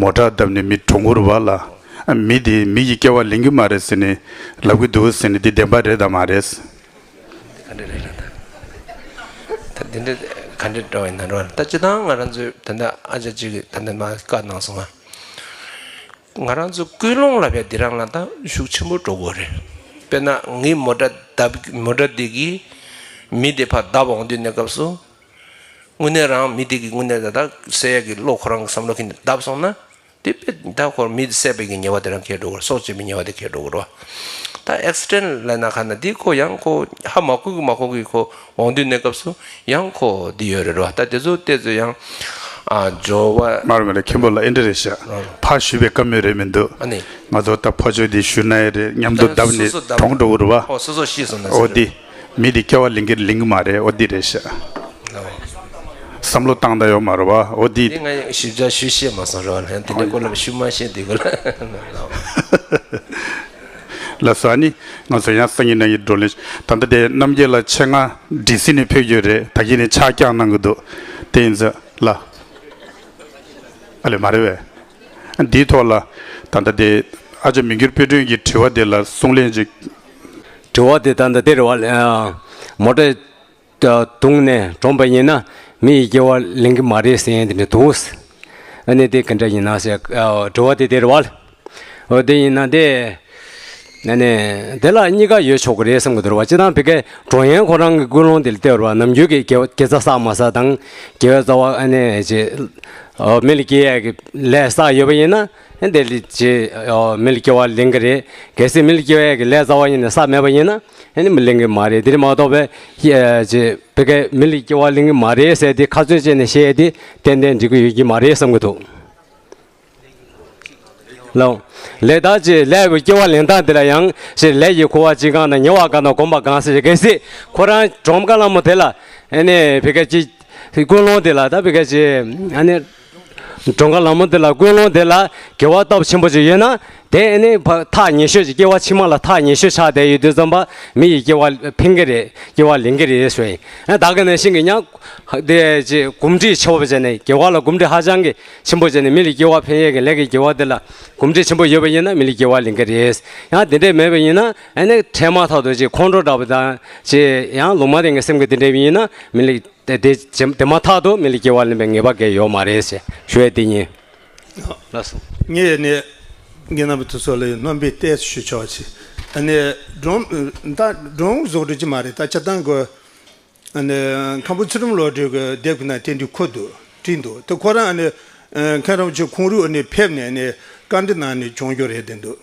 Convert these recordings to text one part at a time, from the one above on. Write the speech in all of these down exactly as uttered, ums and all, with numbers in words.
མོ་ཊ་བརྡབས་ནས་མི་གྲོངས་ཀྱི་རེད་པ་ལ། མི་དེ་མི་ཡི་སྐྱེ་བ་ལེན་གྱི་མ་རེད་ཟེར་ནས་ལབ་ཀྱི་འདུག་ཟེར་ནས་འདི་བདེན་པ་རེད་དམ་མ་རེད། ག་འདྲ་རེད་ལ་ད། ད་འདི་འདྲ་ག་འདྲ་འགྲོ་བ་ཡིན་ན་འགྲོ་བ་ད་སྤྱི་བཏང་ང་རང་ཚོའི་ད་ལྟ་ཨ་ཅག་ཅིག་གིས་ད་ལྟ་མ་བཀའ་གནང་སོང་ང་། ང་རང་ཚོ་ཀུན་སློང་ལ་བས་འདི་རང་ལ་ད་ཤུགས་ཆེན་པོ་འགྲོ་དགོས་རེད། དཔེར་ན་ངའི་མོ་ཊ་བརྡབ་མོ་ཊ་འདི་གིས་མི་དེ་ཕར་བརྡབ་འོང་དུས་གནས་སྐབས་སུ། དངོས་གནས་རང་མི་དེ་གིས་དངོས་གནས་ད་ད་བསད་ཡས་ཀྱི་བློ་ཁོ་རང་གི་བསམ་བློ་ཁྱེར་ནས་བརྡབས་སོང་ན། དེ་དཔེ་ད་ཁོ་མི་བསད་པའི་གི་ཉེས་པ་དེ་རང་འཁྱེར་འགྲོ་གི་རེད། སྲོག་བཅད་པའི་ཉེས་པ་དེ་འཁྱེར་འགྲོ་གི་རེད་བ། ད་ཨེག་སི་ཌེན་ཊི་ལབ་ན་ག་ན་འདི་ཁོ་ཡང་ཁོ་ཧ་མ་གོ་གི་མ་གོ་གི་ཁོ་འོང་དུས་གནས་སྐབས་སུ་ཡང་ཁོ་འདི་ཡོད་རེད་བ། ད་དེ་ཚོ་ཏོག་ཙམ་ཡང་ཨ་སྦྱོར་བ། མ་རེད་མ་རེད། མཁན་པོ་ལགས་ཨེ་འདྲ་རེད་ཤག་ཨ་ནི། ཕར་ཞུས་པའི་བཀའ་མོལ་རེད་མི་འདུག་ཨ་ནི། ང་ཚོ་ད་ཕར་ཕྱོགས་འདི་ཞུ་ན་ཡ་རེད། མཉམ་དུ་ད་བརྡབས་ནས་སོ་སོ་བརྡབ་གྲོངས་འགྲོ་གི་རེད་བ། ཨོ་སོ་སོ་ཤི་སོང་ན་ཨོ་ཟེར་འདི། རེད། མི་འདི་སྐྱེ་བ་ལེན་གི་ལེན་གི་མ་རེད། ཨོ་འདི་རེད་ཤག་ཨོ། བསམ་བློ་བཏང་ད་ཡོད་མ་རེད་བ། ཨོ་འདི། དེ་ང་ཞིབ་ཆ་ཞུ་ཤེས་མ་སོང་རེད་བ། ཡང་དེ་འདྲའི་སྐོར་ལ་ཞུ་མ་ཤེས་དེ་ག་ལ། ལགས་སོ། ཨ་ནི་ང་ཚོ་ཡང་སང་ཉིན་གནངས་ཉིན་བགྲོ་གླེང་ད་ལྟ་དེ་རྣམ་རྒྱལ་ལགས་ཆེད་མངགས་ཌི་སི་ནས་ཕེབས་རྒྱུ་རེད། ད་གིན་ནས་ཕྱག་བརྐྱངས་གནང་གི་འདུག་དེ་ཡིན་ཙང་ལ། ཨ་ལས་མ་རེད་བས། འདིའི་ཐོག་ལ་ད་ལྟ་དེ་ཨ་ཅག་མི་འགྱུར་དཔལ་སྒྲོན་གྱི་དྲི་བ་དེ་ལ་གསུང་ལན་ཅིག་དྲི་བ་དེ་ད་ལྟ་དེ་རེད་བ། མོ་ཊ་བརྡུངས་ནས་གྲོངས་པ་ཡིན་ན་མི་ཡི་སྐྱེ་བ་ལེན་གྱི་མ་རེད་ཟེར་མཁན་དེ་འདྲ་འདུག་ཨ་ནི་དེ་ག་འདྲ་ཡིན་ན་ཟེར་དྲི་བ་དེ་དེ་རེད་བ། འོ་དེ་ཡིན་ན་དེ། ཨ་ནི་དེ་ལ་གཉིས་ཀ་ཡོད་ཆོག་གི་རེད་བསམ་གྱི་འདུག་རེད་བ། སྤྱིར་བཏང་བི་ཀའི་གྲོངས་ཡན་ཁོ་རང་གི་ཀུན་སློང་དེ་ལ་བལྟས་པ་རེད་བ། ནམ་རྒྱུན་གྱི་དགེ་དགེ་རྩ་བསགས་མ་བསགས་དང་དགེ་བའི་རྩ་བ་ཨ་ནི་ཅེ། མི་ལ་སྐྱེ་ཡས་ཀྱི་ལས་བསགས་ཡོད་པ་ཡིན་ན་ཨ་དེ་ལ་ཅེ། མི་ལ་སྐྱེ་བ་ལེན་གྱི་རེད། གལ་སྲིད་མི་ལ་སྐྱེ་ཡས་ཀྱི་ལས་རྩ་བ་ཉིད་ནས་བསགས་མེད་པ་ཡིན་ན་ཨ་ནི་མི་ལེན་གྱི་མ་རེད། དེ་རེད་མ་གཏོགས་པའི་ཅེ་བི་ཀའི་མི་ལ་སྐྱེ་བ་ལེན་གྱི་མ་རེད་ཟེར་དེ་ཁ་ཚོན་བཅད་ནས་བཤད་ཡས་དེ་ཏན་ཏན་འགྲིག་གི་ཡོད་ཀྱི་མ་རེད་བསམ་གྱི་འདུག་ལགས། ལས་དག་ཅིག་ལས་ཀྱི་སྐྱེ་བ་ལེན་སྟངས་དེ་ལ་ཡང་ཞེས་ལས་ཀྱི་འཁོར་བ་ཅི་གང་དང་ཉེ་བ་གང་དང་གོམས་པ་གང་ཟེར་གལ་སྲིད་ཁོ་རང་གྲོངས་ཀ་ལ་མོ་དེ་ལ་ཨ་ནི་བི་ཀའི་ཅི་ཀུན་སློང་དེ་ལ་ད་བི་ཀའི་ཅི་ཨ་ནི་གྲོངས་ཀ་ལ་མོ་དེ་ལ་ཀུན་སློང་དེ་ལ་དགེ་བ་སྟོབས་ཆེན་པོ་ཅིག་ཡོད་ན་དེ་ཨ་ནི་ཕ་ཐག་ཉེ་ཤོས་ཅིག་སྐྱེ་བ་ཕྱི་མ་ལ་ཐག་ཉེ་ཤོས་ཆགས་བསྡད་ཡོད་དུས་ཙམ་པ་མི་ཡི་སྐྱེ་བ་ཕན་གྱི་རེད། སྐྱེ་བ་ལེན་གྱི་རེད་ཞུ་ཡིན། ཨ་ད་ག་ནང་བཞིན་གྱི་ཡང་དེ་ཅི་གོམས་འདྲིས་ཆེ་བ་བྱས་ནས་དགེ་བ་ལ་གོམས་འདྲིས་ཧ་ཅང་གི་ཆེན་པོ་བྱས་ནས་མི་ལ་སྐྱེ་བ་ཕན་ཡས་ཀྱི་ལས་ཀྱི་དགེ་བ་དེ་ལ་གོམས་འདྲིས་ཆེན་པོ་ཡོད་པ་ཡིན་ན་མི་ལ་སྐྱེ་བ་ལེན་གྱི་རེད། ཡང་དེ་འདྲས་མེད་པ་ཡིན་ན་ཨ་ནི་འཕྲལ་མ་ཐག་ཏུ་ཅིག་ཁོང་ཁྲོ་འདྲ་པོ་དང་ཅིག་ཡང་ལུང་མ་བསྟན་གྱི་སེམས་ཀྱི་དེ་འདྲས་ཡིན་ན་མི་ལ་དེ་དེ་དེ་མ་ཐག་ཏུ་མི་ལ་སྐྱེ་བ་ལེན་པའི་ངེས་པ་གང་ཡོད་མ་རེད་ཞེས་ཞུ་ཡས་དེ་ཡིན། ལགས་སོ། ངས་ནི་ངའི་རྣམ་པ་དེ་ཚོ་ལ་སྣོན་པའི་ཏོག་ཙམ་ཞུ་ཆོག་ཅིག་ཨ་ནི་སྒྲུང་ད་སྒྲུང་བཟོ་འདྲ་ཅིག་མ་རེད། ད་སྤྱིར་བཏང་གི་ཨ་ནི་མཁན་པོ་ཚུལ་ཁྲིམས་བློ་གྲོས་ཀྱི་དེབ་ཀྱི་ནང་དེ་འདྲ་འཁོད་འདུག་བྲིས་འདུག་དེ་ཁོ་རང་ཨ་ནི་མཁན་རིན་པོ་ཆེ་ཁོང་རང་ཨ་ནི་ཕེབས་ནས་ཨ་ནི་བཀའ་འདྲི་གནང་ནས་བྱུང་རྒྱུ་རེད་དེ་འདུག་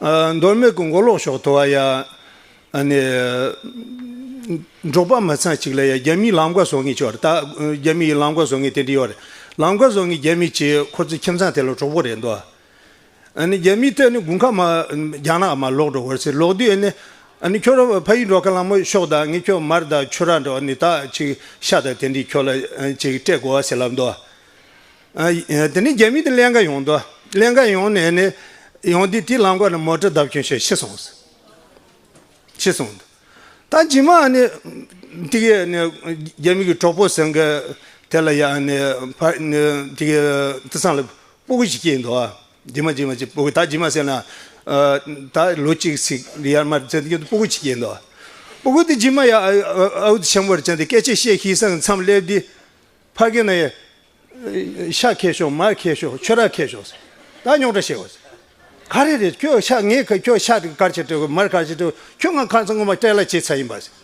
ཨ་མདོ་སྨད་ཀྱི་མགོ་ལོག་ཕྱོགས་དེ་བ་ཡ་ཨ་ནི་འབྲོག་པ་མི་ཚང་ཞིག་ལ་ཡ་རྒྱ་མིའི་ལམ་ཁ་བཟོ་མཁན་ཅིག་ཡོད་རེད། ད་རྒྱ་མིའི་ལམ་ཁ་བཟོ་མཁན་དེ་འདྲ་ཡོད་རེད། ལམ་ཁ་བཟོ་མཁན་རྒྱ་མི་ཅིག་ཁོ་ཚོའི་ཁྱིམ་ཚང་དེ་ལ་གྲོགས་པོ་རེད་འདུག་ཨ་ནི་རྒྱ་མི་དེ་ནི་དགུན་ཁ་མར་རྒྱ་ནག་མར་ལོག་འགྲོ་བར་ཟེར་ལོག་དུས་ཨ་ནི་ཨ་ནི་ཁྱོད་རང་ཕ་ཡུལ་འགྲོ་ཁ་ལ་མོ་ཤོག་དང་ངས་ཁྱོད་མར་དང་ཆུ་ར་འགྲོ་ཨ་ནི་ད་ཅིག་ཤ་དང་དེ་འདྲའི་ཁྱོད་ལ་ཅིག་སྤྲད་དགོས་བ་ཟེར་ལབ་འདུག་ཨ་དེ་ནི་རྒྱ་མི་དེ་ལེན་ག་ཡོང་འདུག་ལེན་ག་ཡོང་ནས་ཨ་ནི་ཡོང་དུས་དེའི་ལམ་ཁ་ལ་མོ་ཊ་བརྡབ་སྐྱོན་བྱས་ཤི་སོང་ཟེར། ཤི་སོང་འདུག་ད་རྗེས་མ་ཨ་ནི་དེ་གའི་ཨ་ནི་རྒྱ་མི་གི་གྲོགས་པོ་ཟེར་མཁན་དེ་ལ་ཡ་ཨ་ནི་ཕ་ནི་དེ་གའི་དེ་ཚང་ལ་སྤུ་གུ་ཞིག་སྐྱེས་འདུག་ཨ། རྗེས་མ་རྗེས་མ་ཅིག་སྤུ་གུ་ད་རྗེས་མ་ཟེར་ན་ཨ་ད་ལོ་གཅིག་ཚིག་ཡར་མར་ཚེ་འདི་སྤུ་གུ་ཅིག་སྐྱེས་འདུག་སྤུ་གུ་དེ་རྗེས་མ་ཡ་ཨ་ཨ་ཨ་འུ་ཆེན་པོར་བྱས་ཏེ་སྐད་ཆ་བཤད་ཤེས་སང་མཚམས་སླེབས་དུས་ཕ་གི་ན་ཡ་ཤ་ཁྱེར་ཤོག་མར་ཁྱེར་ཤོག་ཆུ་ར་ཁྱེར་ཤོག་ཟེར། ད་རྙོག་དྲ་བཤད་དགོས་ཟེར། ག་རེ་རེད་ཁྱོད་ཤ་ངས་ཁྱོད་ཤ་དེ་ག་རེ་བྱེད་སྤྲད་དགོས་མར་ག་རེ་བྱེད་སྤྲད་དགོས་ཁྱོད་ང་ཁ་སང་ངོ་མ་སྤྲད་ལ་བྱེད་ཚར་ཡིན་པ་ཟེར།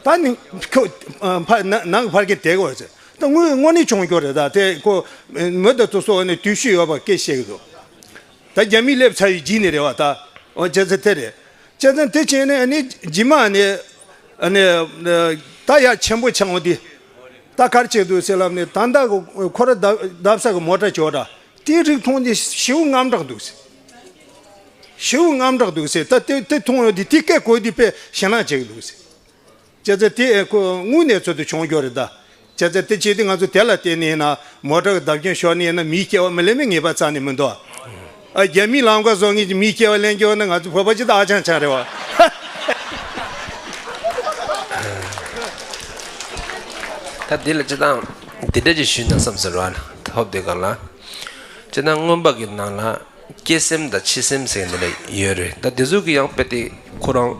ད་ནི་ཁོ་ཕ་ནང་གི་ཕ་གི་དེ་གོ་ཟེར། ད་དངོས་དངོས་གནས་བྱུང་རྒྱུ་རེད། ད་དེ་ཁོ་མི་དེ་ཚོ་སོགས་ནས་དུས་ཚོད་ཡོད་པ་སྐད་བཤད་གི་འདུག་ད་རྒྱ་མི་སླེབས་ཚར་བའི་རྗེས་ནས་རེད་བ། ད་འོ་བྱས་ཙང་དེ་རེད། བྱས་ཙང་དེ་བྱས་ནས་ཨ་ནི་རྗེས་མ་ཨ་ནི་ཨ་ནི་ད་ཡ་ཆེན་པོ་ཆགས་འོང་དུས་ད་ག་རེ་བྱེད་འདུག་ཟེར་ལབ་ནས་ད་ད་ཁོ་ར་བརྡབ་ས་གི་མོ་ཊ་ཅོ་འདྲ་དེའི་རིགས་མཐོང་དུས་ཞེ་པོ་དངངས་སྐྲག་འདུག་ཟེར། ཞེ་པོ་དངངས་སྐྲག་འདུག་ཟེར། ད་དེ་དེ་མཐོང་ཡོང་དུས་དེ་སྐད་གོ་དུས་དཔེ་ཞེད་སྣང་བྱེད་ཀྱི་འདུག་ཟེར། བྱས་ཙང་དེ་ཁོ་དངོས་གནས་ཚོད་དུ་བྱུང་རྒྱུ་རེད་ད། བྱས་ཙང་དེ་བྱས་དུས་ང་ཚོ་དེ་ལ་བརྟེན་ནས་ཡིན་ན་མོ་ཊ་གི་བརྡབ་སྐྱོན་ཤོར་ནས་ཡིན་ན་མིའི་སྐྱེ་བ་མི་ལེན་པའི་ངེས་པ་རྩ་ནས་མི་འདུག་ཨ་རྒྱ་མིའི་ལམ་ཁ་བཟོ་མཁན་གྱི་མིའི་སྐྱེ་བ་ལེན་རྒྱུ་ན་ང་ཚོ་བོད་པ་སྤྱི་དང་ཨ་ཅང་ཅང་རེད་བ། ད་འདི་ལ་སྤྱི་བཏང་འདི་འདྲ་ཅིག་ཞུས་ན་བསམ་ཟེར་བ་ཐོབ་དེ་ག་ལ། སྤྱིར་ན་མངོན་པ་གི་ནང་ལ་སྐྱེ་སེམས་དང་འཆི་སེམས་ཟེར་འདི་འདྲ་ཡོད་རེད། ད་དེ་ཚོ་གི་ཡང་དཔེ་དེ་ཁོ་རང་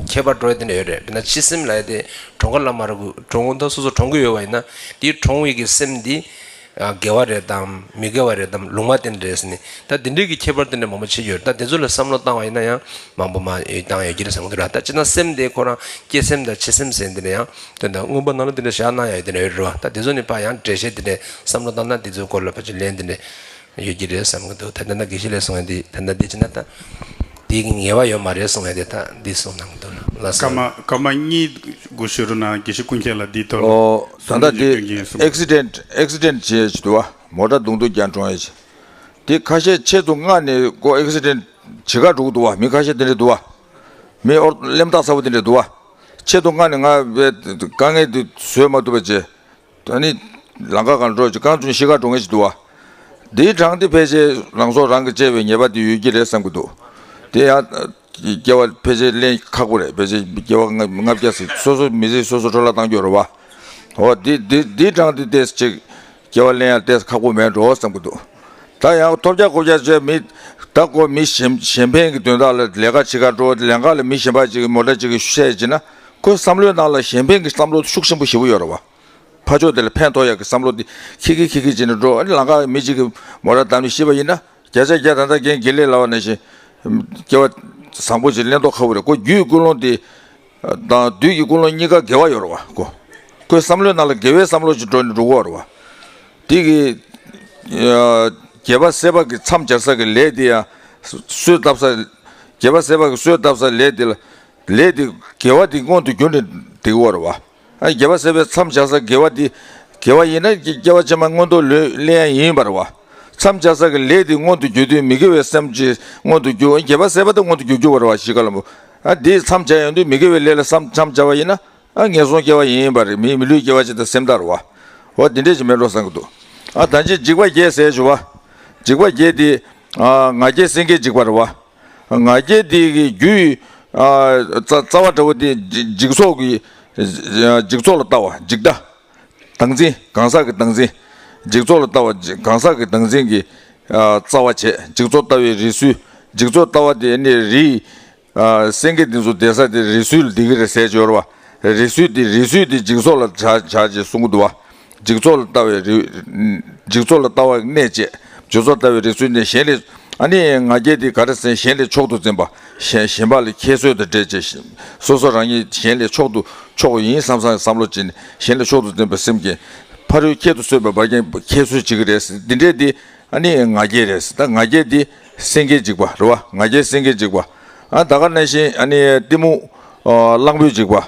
ཁྱད་པར་འགྲོ་ཡ་དེ་འདྲ་ཡོད་རེད། དཔེར་ན་འཆི་སེམས་ལབ་ཡ་དེ་གྲོངས་ཁ་ལ་མ་རེད། གྲོངས་ད་སོ་སོ་གྲོངས་ཀྱི་ཡོད་པ་ཡིན་ན་དེའི་གྲོངས་པའི་གི་སེམས་འདི་དགེ་བ་རེད་དམ་མི་དགེ་བ་རེད་དམ་ལུང་མ་བསྟན་རེད་ཟེར་ནས། ད་དེ་འདྲའི་གི་ཁྱད་པར་དེ་འདྲ་མང་པོ་ཕྱེ་ཡོད་རེད། ད་དེ་ཚོ་ལ་བསམ་བློ་བཏང་བ་ཡིན་ན་ཡང་མང་པོ་མ་བཏང་ཡོད་ཀྱི་རེད་བསམ་གི་འདུག་ར། ད་སྤྱིར་ན་སེམས་དེ་ཁོ་རང་སྐྱེ་སེམས་དང་འཆི་སེམས་ཟེར་འདི་འདྲ་ཡང་དོན་དག་མངོན་པ་ནང་ལ་དེ་འདྲ་བཞག་གནང་ཡ་དེ་འདྲ་ཡོད་རེད་བ། ད་དེ་ཚོ་ནི་ཕར་ཡང་འགྲེལ་བཤད་དེ་འདྲ་བསམ་བློ་བཏང་ན་དེ་ཚོའི་སྐོར་ལ་ཕལ་ཆེར་ལན་དེ་འདྲ་ཡོད་ཀྱི་རེད་བསམ་གི་འདུག་ད་ལྟ་ན་དགེ་བཤེས་ལས་གསུང་ཡ་འདི་ད་ལྟ་འདི་བྱས་ན་ད་འདི་གི་ངེས་པ་ཡོད་མ་རེད་གསུང་ཡ་འདི་ད་འདི་གསུང་གནང་གི་འདུག་ལ། ལགས་སོ། སྐར་མ་སྐར་མ་གཉིས་དགུ་ཞུ་རུ་ན་དགེ་བཤེས་ཀུན་མཁྱེན་ལ་འདིའི་ཐོག་ལ། ཨོ། ད་ལྟ་འདི་ཨེག་སི་ཌེན་ཊི་ཨེག་སི་ཌེན་ཊི་བྱས་ཀྱི་འདུག་བ། མོ་ཊ་རྡུང་རྡུང་རྒྱག་གྲོངས་ཡ་ཅིག་དེ་ཁ་ཤས་ཆེད་དུ་མངགས་ནས་ཀོ་ཨེག་སི་ཌེན་ཊི་བྱེད་ག་འགྲོ་གི་འདུག་བ། མི་ཁ་ཤས་དེ་འདྲ་འདུག་བ། མི་ཨོར་གླེན་རྟགས་ཚ་པོ་དེ་འདྲ་འདུག་བ། ཆེད་དུ་མངགས་ནས་ང་བའི་དཀའ་ངལ་དེ་བཟོད་མ་ཐུབ་པ་བྱས། ད་ནི་ལམ་ཁ་སྒང་འགྲོ་ཅིག་རྐང་བཙུགས་ཤི་ཁར་འགྲོ་མཁན་ཞིག་འདུག་བ། འདིའི་གྲངས་དེ་ཕལ་ཆེར་རང་སྲོག་རང་གིས་བཅད་པའི་ཉེས་པ་དེ་ཡོད་ཀྱི་རེད་བསམ་གྱི་འདུག་དེ་ཡང་སྐྱེ་བ་ཕལ་ཆེར་ལེན་ཁག་པོ་རེད། ཕལ་ཆེར་སྐྱེ་བ་ལྔ་ལྔ་བརྒྱ་ཟིན་སོ་སོ་མི་ཚེ་སོ་སོ་འཕྲོ་བརླག་བཏང་རྒྱུ་རེད་བ། འོ་འདི་འདི་འདིའི་གྲངས་དེ་ཏོག་ཙམ་ཅིག་སྐྱེ་བ་ལེན་ཡ་ཏོག་ཙམ་ཁག་པོ་མེད་འགྲོ་བསམ་གྱི་འདུག་ད་ཡང་ཐོབ་རྒྱག་ཁོབ་རྒྱག་བྱས་མི་ད་ཁོ་མི་གཞན་གཞན་ཕན་གྱི་དོན་དག་ལ་ལས་ཀ་བྱེད་ག་འགྲོ། ལམ་ཁ་ལ་མི་གཞན་པ་ཅིག་གིས་མོ་ཊ་ཅིག་གིས་བཤད་བྱས་ན་ཁོའི་བསམ་བློའི་ནང་ལ་གཞན་ཕན་གྱི་བསམ་བློ་ཤུགས་ཆེན་པོ་ཞེ་པོ་ཡོད་རེད་བ། ཕར་ཕྱོགས་དེ་ལ་ཕན་ཐོགས་ཡག་གི་བསམ་བློ་དེ་ཁྱི་ཁྱི་ཁྱི་ཁྱི་བྱས་ནས་འགྲོ། ཨ་ནི་ལམ་ཁ་མི་གཅིག་གིས་མོ་ཊ་བསྡམས་ནས་ཤི་བ་ཡིན་ན་བརྒྱ་ཆ་བརྒྱ་ད་ལྟ་རྒན་དགེ་ལེགས་ལབ་པ་ནང་བཞིན་སྐྱེ་བ་བཟང་པོ་ཞིག་ལེན་མདོག་ཁ་པོ་རེད། ཁོ་རྒྱུད་ཀུན་སློང་དེ་དང་བདུད་ཀྱི་ཀུན་སློང་གཉིས་ཀ་དགེ་བ་ཡོད་རེད་བ། ཁོ་ཁོའི་བསམ་བློའི་ནང་ལ་དགེ་བའི་བསམ་བློ་ཞིག་འགྲོ་ནས་འགྲོ་གི་ཡོད་རེད་བ། དེ་གི་རྒྱལ་བ་སྲས་པ་གི་མཚམས་སྦྱར་ས་གི་ལས་དེ་ཡང་གསོས་བཏབ་ས། རྒྱལ་བ་སྲས་པ་གི་གསོས་བཏབ་ས་ལས་དེ་ལ་ལས་དེ་དགེ་བ་དེ་མངོན་དུ་གྱུར་ནས་བསྡད་ཀྱི་ཡོད་རེད་བ། ཨ་རྒྱལ་བ་སྲས་པའི་མཚམས་བཞག་ས་དགེ་བ་འདི། དགེ་བ་ཡིན་ན་སྐྱེ་བ་ཕྱི་མ་མངོན་མཐོ་ལོས་ལེན་ཡ་ཡིན་པ་རེད་བ། མཚམས་བཞག་ས་གི་ལས་འདི་མངོན་དུ་གྱུར་དུས་མི་དགེ་བའི་སེམས་ཀྱིས་མངོན་དུ་གྱུར། རྒྱལ་བ་སྲས་པ་དེ་མངོན་དུ་གྱུར་གྱུར་པ་རེད་བ། ཤི་ཁ་ལ་མོ། ཨ་འདིས་མཚམས་བཞག་ཡོང་དུས་མི་དགེ་བའི་ལས་ལ་བསམ་མཚམས་བཞག་པ་ཡིན་ན། ཨ་ངན་སོང་སྐྱེ་བ་ཡིན་པ་རེད། མི་མི་ལུས་སྐྱེ་བ་ཅིག་དང་སེམས་ཐག་རེད་བ། འོ་འདི་འདྲས་ཅིག་མེད་འགྲོ་བསམ་གྱི་འདུག་ཨ་ད་ཅི་འཇིགས་པ་བརྒྱད་ཟེར་ཞུ་བ། འཇིགས་པ་བརྒྱད་འདི། ཨ་ང་རྒྱལ་སེང་གེའི་འཇིགས་པ་རེད་བ། ང་རྒྱལ་འདི་གི་རྒྱུ་ཡི། ཨ་རྩ་རྩ་བ་འདྲ་བོ་དེ་འཇིགས་འཇིགས་ཚོགས་ཀྱི། འཇིགས་ཚོགས་ལ་ལྟ་བ་འཇིགས་ལྟ། བདག་འཛིན་གང་ཟག་གི་བདག་འཛིན། འཇིགས་ཚོགས་ལ་ལྟ་བ་གང་ཟག་གི་བདག་འཛིན་གྱི། ཨ་རྩ་བ་བྱས། འཇིགས་ཚོགས་ལྟ་བའི་རི་སུལ། འཇིགས་ཚོགས་ལྟ་བ་དེ་ནི་རི། ཨ་སེང་གེ་འདི་ཚོ་བསྡད་ས་དེ་རི་སུལ་འདི་གི་རེད་ཟེར་གྱི་ཡོད་རེད་བ། རི་སུལ་དེ་རི་སུལ་དེ་འཇིགས་ཚོགས་ལ་བྱ་བྱ་ཅེས་གསུང་གི་འདུག་བ། འཇིགས་ཚོགས་ལ་ལྟ་བའི་རི། འཇིགས་ཚོགས་ལ་ལྟ་བ་གནས་བཅས། འཇིགས་ཚོགས་ལྟ་བའི་རི་སུལ་ནས་གཞན་ལས། ཨ་ནི་ང་རྒྱལ་དེ་ག་རེ་ཟེར་གཞན་ལས་མཆོག་ཏུ་འཛིན་པ། གཞན་གཞན་པ་ལ་ཁྱད་གསོད་དང་འདྲེས་བྱས། སོ་སོ་རང་ཉིད་གཞན་ལས་མཆོག་ཏུ་མཆོག་ཡིན་བསམ་བསམ་བསམ་བློ་བྱས་ནས་གཞན་ལས་མཆོག་ཏུ་འཛིན་པའི་སེམས་ཀྱིས་ཕ་རོལ་ཁྱད་དུ་གསོད་པའི་བར་རྐྱེན་ཁྱད་གསོད་བྱེད་ཀྱི་རེད། འདི་འདྲས་དེ་ཨ་ནི་ང་རྒྱལ་རེད། ད་ང་རྒྱལ་དེ་སེང་གེའི་འཇིགས་པ་རེད་བ། ང་རྒྱལ་སེང་གེའི་འཇིགས་པ། ཨ་ད་ག་ནང་བཞིན་ཨ་ནི་གཏི་མུག་གླང་པོའི་འཇིགས་པ།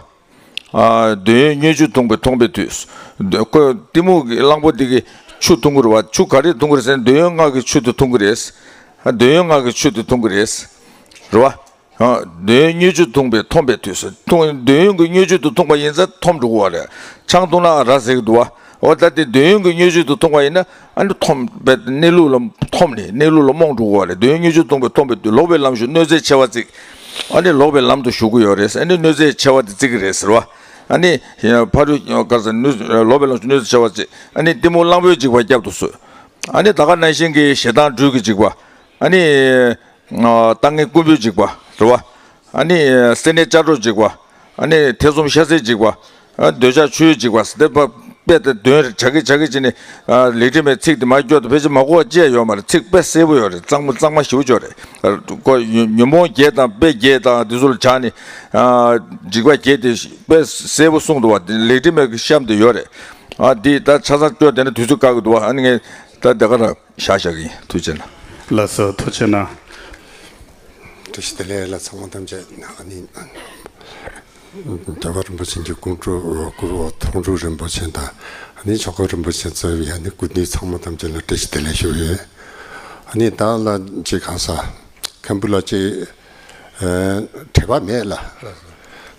ཨ་འདོད་ཡོན་མྱོས་བྱེད་མཐོང་བས་འཐུངས་པའི་དུས། འདོད་ཁོ་གཏི་མུག་གི་གླང་པོ་འདི་གིས་ཆུ་འཐུང་གི་རེད་བ། ཆུ་ག་རེ་འཐུང་གི་རེད་ཟེར་ན་འདོད་ཡོན་ལྔ་གི་ཆུ་དེ་འཐུང་གི་རེད། ཨ་འདོད་ཡོན་ལྔ་གི་ཆུ་དེ་འཐུང་གི་རེད། རེད་བ། ཨ་འདོད་ཡོན་མྱོས་བྱེད་མཐོང་བས་འཐོམས་པའི་དུས་སུ། འཐུང་འདོད་ཡོན་གྱི་མྱོས་བྱེད་དེ་འཐུང་བ་ཡིན་ཙང་འཐོམས་འགྲོ་གི་ཡོད་རེད། ཆང་འཐུང་ན་ར་ཟེར་གི་འདུག་བ། འོ་ད་དེ་འདོད་ཡོན་གྱི་མྱོས་བྱེད་དེ་འཐུང་བ་ཡིན་ན། ཨ་ནི་འཐོམས་པའི་གནས་ལུགས་ལ་འཐོམས་ནས་གནས་ལུགས་ལ་རྨོངས་འགྲོ་གི་ཡོད་རེད། འདོད་ཡོན་མྱོས་བྱེད་མཐོང་བས་འཐོམས་པའི་དུས། ལོག་པའི་ལམ་ཞུགས་གནོད་འཚེ་ཆེ་བ་བརྩིགས། ཨ་ནི་ལོག་པའི་ལམ་དུ་ཞུགས་ཀྱི་ཡོད་རེད། ཨ་ནི་གནོད་འཚེ་ཆེ་བ་དེ་བརྩིགས་ཀྱི་རེད་ཟེར་བ། ཨ་ནི་ཕ་རོལ་ག་རེ་ཟེར། ལོག་པའི་ལམ་ཞུགས་གནོད་འཚེ་ཆེ་བ་བརྩིགས། ཨ་ནི་གཏི་མུག་གླང་པོའི་འཇིགས་པ་བསྐྱབ་ཏུ་གསོལ། ཨ་ནི་ད་ག་ནང་བཞིན་གྱི་ཞེ་སྡང་སྦྲུལ་གྱི་འཇིགས་པ། ཨ་ནི། ལྟ་ངན་རྐུན་པོའི་འཇིགས་པ་རེད་བ། ཨ་ནི་སེར་སྣའི་ལྕགས་སྒྲོག་འཇིགས་པ། ཨ་ནི་ཐེ་ཚོམ་ཤ་ཚའི་འཇིགས་པ། ཨ་འདོད་ཆགས་ཆུའི་འཇིགས་པ་ཟེར་ཏེ་དཔེ་དེ་འདོན་བྱ་གི་བྱ་གི་བྱས་ནས། ལེགས་ཕྲེང་མའི་ཚིག་དེ་མར་སྐྱོར་དུ་ཕལ་ཆེར་མ་གོ་བ་ཅི་ཡང་ཡོད་མ་རེད། ཚིག་དཔེ་གསལ་པོ་ཡོད་རེད། གཙང་མ་གཙང་མ་ཞེ་པོ་ཅིག་རེད། ཁོ་ཉོན་མོངས་བརྒྱད་དང་དཔེ་བརྒྱད་དང་འདི་ཚོ་ལ་སྦྱར་ནས། འཇིགས་པ་བརྒྱད་དེ་དཔེ་གསལ་པོ་གསུངས་འདུག་བ། ལེགས་ཕྲེང་མའི་གི་གཤམ་དེ་ཡོད་རེད། ཨ་འདི་ད་ཆ་ཚང་སྐྱོར་དེ་ནས་དུས་ཚོད་བཀག་གི་འདུག་བ། ཨ་ནི་ངས་ད་དེ་ག་རང་། བཞག་བཞག་གི་ཡིན། ཐུགས་རྗེ་གནང་། ལགས་སོ། ཐུགས་རྗེ་གནང་། བཀྲ་ཤིས་བདེ་ལེགས་ལ་ཚང་མ་ཐམས་ཅད་ཨ་ནི། རྒྱལ་བ་རིན་པོ་ཆེ་གི་སྐུ་དྲུང་སྐུ་མཐོང་གྲོལ་རིན་པོ་ཆེ་དང་། ཨ་ནི་ཆོས་དཀོན་རིན་པོ་ཆེ་གཙོས་པའི་ཨ་ནི་སྐུ་མདུན་ཚང་མ་ཐམས་ཅད་ལ་བཀྲ་ཤིས་བདེ་ལེགས་ཞུ་ཡོད། ཨ་ནི་ད་ལ་ཅིག་གང་ཟག་མཁན་པོ་ལ་ཅིག་ཨ་དྲི་བ་མེད་ལ།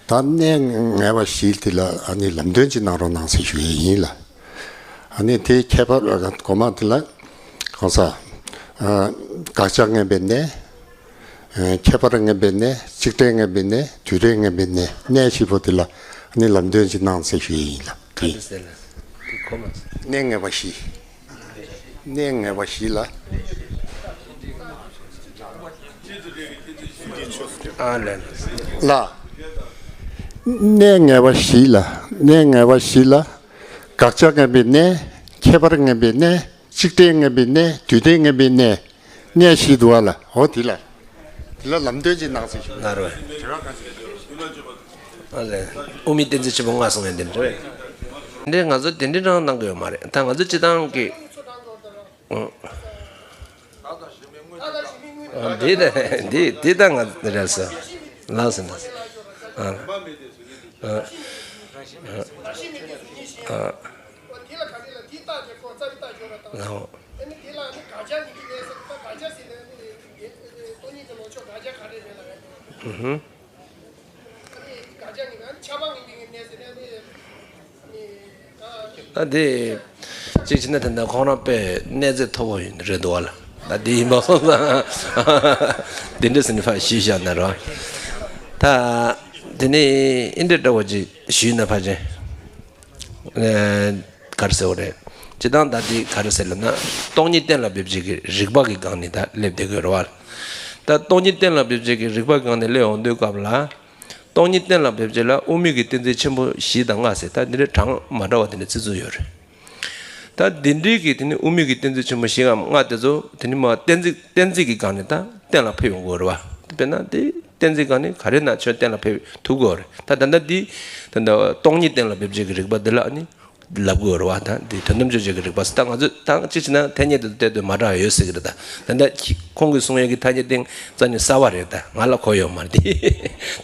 ད་གནས་ངེས་པ་བཞི་དེ་ལ་ཨ་ནི་ལམ་སྟོན་ཅིག་གནང་རོགས་གནང་ཟེར་ཞུ་ཡས་ཡིན་ལ། ཨ་ནི་དེའི་ཁྱད་པར་འགོ་མ་དེ་ལ་གང་ཟག་ཨ་དགག་བྱ་ངན་པའི་གནས། ཨ་ཁྱད་པར་ངན་པའི་གནས། གཅིག་དྲན་ངན་པའི་གནས། དུས་དྲན་ངན་པའི་གནས། གནས་བཞི་པོ་དེ་ལ་ཨ་ནི་ལམ་སྟོན་ཅིག་གནང་ཟེར་ཞུ་ཡས་ཡིན་ལ། ག་རེ་ཟེར་ལ། དེ་གོ་མ་སོང་། གནས་ངེས་པ་བཞི། གནས་ངེས་པ་བཞི་ལ། ཨ་ལས། ལ། གནས་ངེས་པ་བཞི་ལ། གནས་ངེས་པ་བཞི་ལ། དགག་བྱ་ངེས་པའི་གནས། ཁྱད་པར་ངེས་པའི་གནས། གཅིག་ཕྲད་ངེས་པའི་གནས། དུས་མཐའི་ངེས་པའི་གནས། གནས་བཞི་འདུག་བ་ལ། འོ་དེ་ལ། དེ་ལ་ལམ་སྟོན་ཅིག་གནང་ཟེར་ཞུ། ལ་རོ། ཨ་ལས། དབུ་མའི་གཏན་ཚིགས་ཆེན་པོ་ལྔ་གསུངས་ཡ་འདི་འདྲ་རེད། འདི་ང་ཚོ་དེ་འདྲའི་རང་གནང་གི་ཡོད་མ་རེད། ད་ང་ཚོ་སྤྱི་བཏང་གི། ཨ། འདི་ད་འདི་འདི་ད་ང་རེད་ཟེར། ལགས་སོ་ལགས་སོ། ཨ། ཨ། ཨ། ཨ། ལའོ། ཨུ་ཧུམ། ད་དེ། གཅིག་བྱས་ན་ད་ལྟ་ཁོང་རང་དཔེ་གནས་ཚད་མཐོ་པོ་ཡིན་རེད་འདུག་བ་ལ། ད་དེ་ཡིན་པ་སོང་ཙང་། དེ་འདྲ་ཟེར་ནས་ཕར་ཞུས་བཞག་ན་རོ། ད། དེ་ནས་ཨིན་འདྲ་འདྲ་བོ་ཅིག་ཞུས་ན་ཕལ་ཆེར། ཨེ། ག་རེ་ཟེར་བ་རེད། སྤྱིར་བཏང་ད་འདི་ག་རེ་ཟེར་ལབ་ན། སྟོང་ཉིད་གཏན་ལ་འབེབས་བྱེད་ཀྱི་རིགས་པ་གི་སྒང་ནས་ད་སླེབས་བསྡད་དགོས་རེད་བ། ད་སྟོང་ཉིད་གཏན་ལ་འབེབས་བྱེད་ཀྱི་རིགས་པ་གི་སྒང་ནས་སླེབས་ཡོང་དུས་སྐབས་ལ། སྟོང་ཉིད་གཏན་ལ་འབེབས་བྱེད་ལ་དབུ་མའི་གི་གཏན་ཚིགས་ཆེན་པོ་བཞི་དང་ལྔ་ཟེར། ད་འདི་འདྲའི་གྲངས་མ་འདྲ་བ་དེ་འདྲ་བརྩི་ཚུལ་ཡོད་རེད། ད་འདི་འདྲའི་གི་དེ་ནི་དབུ་མའི་གི་གཏན་ཚིགས་ཆེན་པོ་བཞི་འམ་ལྔ་དེ་ཚོ་དེ་ནི་མ་གཏན་ཚིགས་གཏན་ཚིགས་ཀྱི་སྒང་ནས་ད་གཏན་ལ་ཕེབས་ཡོང་དགོས་རེད་བ། དཔེར་ན་དེ་གཏན་ཚིགས་སྒང་ནས་ག་རེ་ན་ཆོས་གཏན་ལ་ཕེབས་ཐུབ་དགོས་རེད། ད་ད་ལྟ་འདི་ད་ལྟ་སྟོང་ཉིད་གཏན་ལ་འབེབས་བྱེད་ཀྱི་རིགས་པ་འདི་ལ་ནི་ལབ་དགོས་རེད་བ། ད་འདི་དོན་དམ་དཔྱོད་བྱེད་ཀྱི་རིགས་པ་ཟེར། ད་ང་ཚོས་ད་གཅིག་བྱས་ན་ཐ་སྙད་དེ་ཚོ་བལྟས་དུས་མ་འདྲ་བ་ཡོད་སྲིད་ཀྱི་རེད། ད་ད་ལྟ་ཁོང་གིས་གསུང་ཡས་ཀྱི་ཐ་སྙད་དེ་རྩ་ནས་གསར་པ་རེད། ད་ང་ལ་གོ་ཡོད་མ་རེད་དེ།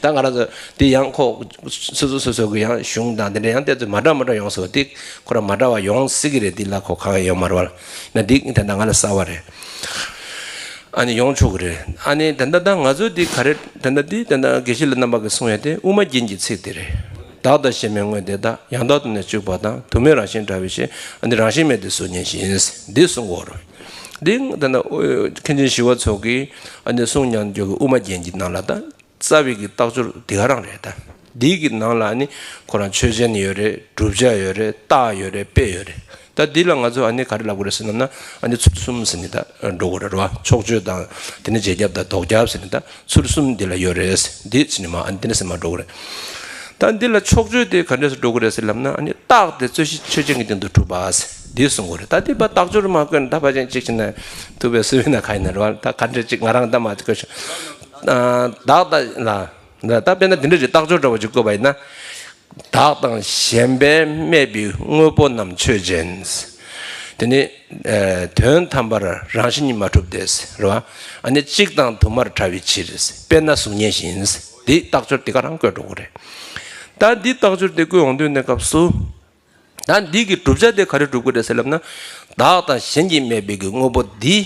ད་ང་རང་ཚོ་དེ་ཡང་ཁོ་སོ་སོ་སོ་སོ་གི་ཡང་གཞུང་དང་དེ་འདྲ་ཡང་བལྟས་ཚོད་མ་འདྲ་མ་འདྲ་ཡོང་སྲིད་པ་དེ་ཁོ་རང་མ་འདྲ་བ་ཡོང་སྲིད་ཀྱི་རེད། དེ་ལ་ཁོ་གང་ཡང་ཡོད་མ་རེད་བ། ན་དེ་ད་ལྟ་ང་ལ་གསར་བ་རེད། ཨ་ནི་ཡོང་ཆོག་གི་རེད། ཨ་ནི་ད་ལྟ་ད་ང་ཚོ་དེ་ག་རེ་ད་ལྟ་དེ་ད་ལྟ་དགེ་བཤེས་ལགས་རྣམ་པ་གིས་གསུང་ཡ་དེ་དབུ་མ་རྒྱན་གྱི་ཚིག་དེ་རེད། བདག་དང་གཞན་མའི་དངོས་དེ་དག་ཡང་དག་ཏུ་ནི་གཅིག་པ་དང་དུ་མས་རང་བཞིན་བྲལ་བའི་ཕྱིར། ཨ་ནི་རང་བཞིན་མེད་དེ་གཟུགས་བརྙན་བཞིན། འདི་གསུང་གོ་རེད། འདི་ད་ལྟ་མཁན་ཆེན་ཞི་བ་འཚོ་གིས་ཨ་ནི་གསུང་མྱོང་རྒྱུ་གི་དབུ་མ་རྒྱན་གྱི་ནང་ལ་ད། རྩ་བའི་གི་རྟགས་སྦྱོར་འདི་ག་རང་རེད་ད། འདི་གི་ནང་ལ་ནི་ཁོ་རང་ཆོས་ཅན་ཡོད་རེད། བསྒྲུབ་བྱ་ཡོད་རེད། རྟགས་ཡོད་རེད། དཔེ་ཡོད་རེད། ད་འདི་ལ་ང་ཚོ་ཨ་ནི་ག་རེ་ལབ་དགོས་རེད་ཟེར་ལབ་ན། ཨ་ནི་ཚུལ་གསུམ་ཟེར་ནས་ད་འགྲོ་དགོས་རེད་བ། ཕྱོགས་ཆོས་དང་དེ་ནི་རྗེས་ཁྱབ་དང་ལྡོག་ཁྱབ་ཟེར་ནས་ད་ཚུལ་གསུམ་འདི་ལ་ཡོད་རེད། འདི་ཟེར་ནས་མ་ཨ་ནི་དེ་ནས་ཟེར་མ་འགྲོ་དགོས་རེད། ད་འདི་ལ་ཕྱོགས་ཆོས་དེ་ག་འདྲས་སུ་འགྲོ་དགོས་རེད་ཟེར་ལབ་ན། ཨ་ནི་རྟགས་དེ་རྩོད་གཞི་ཆོས་ཅན་གྱི་སྟེང་དུ་གྲུབ་པ་ཟེར་འདི་གསུང་དགོས་རེད། ད་འདི་པ་རྟགས་སྦྱོར་མ་བཀོད་ན་ད་ཕལ་ཆེར་གཅིག་བྱས་ན་ཐུབ་པའི་སུ་ཡིན་ན་ག་ཡིན་ན་རེད་བ། ད་ག་འདྲས་གཅིག་ང་རང་ད་མ་བཀོད་ཤོག་བདག་ལྟ་ལ། ད་དཔེར་ན་འདི་འདྲ་ཅིག་རྟགས་སྦྱོར་འདྲ་བ་ཅིག་བཀོད་པ་ཡིན་ན། བདག་དང་གཞན་པས་སྨྲས་པའི་དངོས་པོ་རྣམས་ཆོས་ཅན། དེ་ནི། ཨེ། དོན་དམ་པར་རང་བཞིན་གྱིས་མ་གྲུབ་སྟེ། རེད་བ། ཨ་ནི་གཅིག་དང་དུ་མར་བྲལ་བའི་ཕྱིར། དཔེར་ན་གཟུགས་བརྙན་བཞིན། འདི་རྟགས་སྦྱོར་འདི་ག་རང་བཀོད་འགྲོ་གི་རེད། ད་འདི་རྟགས་སྦྱོར་འདི་བཀོད་ཡོང་དུས་ནས་སྐབས་སུ། ད་འདི་གི་བསྒྲུབ་བྱ་དེ་ག་རེ་སྒྲུབ་དགོས་རེད་ཟེར་ལབ་ན། བདག་དང་གཞན་གྱིས་སྨྲས་པའི་གི་དངོས་པོ་འདི།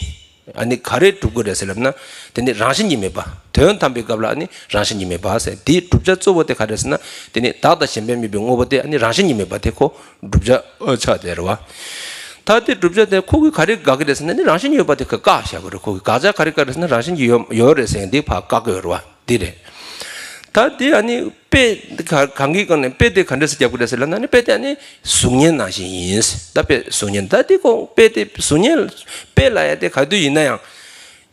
ཨ་ནི་ག་རེ་སྒྲུབ་དགོས་རེད་ཟེར་ལབ་ན། དེ་ནི་རང་བཞིན་གྱིས་མེད་པ། དོན་དམ་པའི་སྐབས་ལ་ཨ་ནི་རང་བཞིན་གྱིས་མེད་པ་ཟེར། འདིའི་བསྒྲུབ་བྱ་གཙོ་བོ་དེ་ག་རེ་ཟེར་ན། དེ་ནི་བདག་དང་གཞན་པས་སྨྲས་པའི་དངོས་པོ་དེ་ཨ་ནི་རང་བཞིན་གྱིས་མེད་པ་དེ་ཁོ་བསྒྲུབ་བྱ་ཆགས་བསྡད་རེད་བ། ད་དེ་བསྒྲུབ་བྱ་དེ་ཁོ་གིས་ག་རེ་དགག་གི་རེད་ཟེར་ན། ནི་རང་བཞིན་ཡོད་པ་དེ་ཁོས་བཀག་བཞག་གི་རེད། ཁོ་གིས་དགག་བྱ་ག་རེ་བཀག་རེད་ཟེར་ན། རང་བཞིན་གྱིས་ཡོད་ཡོད་རེད་ཟེར་མཁན་དེ་ཕར་བཀག་གི་ཡོད་རེད་བ། འདི་རེད། ད་དེ་ཨ་ནི་དཔེ་ག་གང་གི་སྒང་ནས་དཔེ་དེ་ག་འདྲ་སེ་རྒྱབ་དགོས་རེད་ཟེར་ལབ་ན། ཨ་ནི་དཔེ་དེ་ཨ་ནི་གཟུགས་བརྙན་ནང་བཞིན་ཡིན། ད་དཔེ་གཟུགས་བརྙན། ད་དེ་ཁོ་དཔེ་དེ་གཟུགས་བརྙན་དཔེ་ལབ་ཡ་དེ་ག་དུས་ཡིན་ན་ཡང་།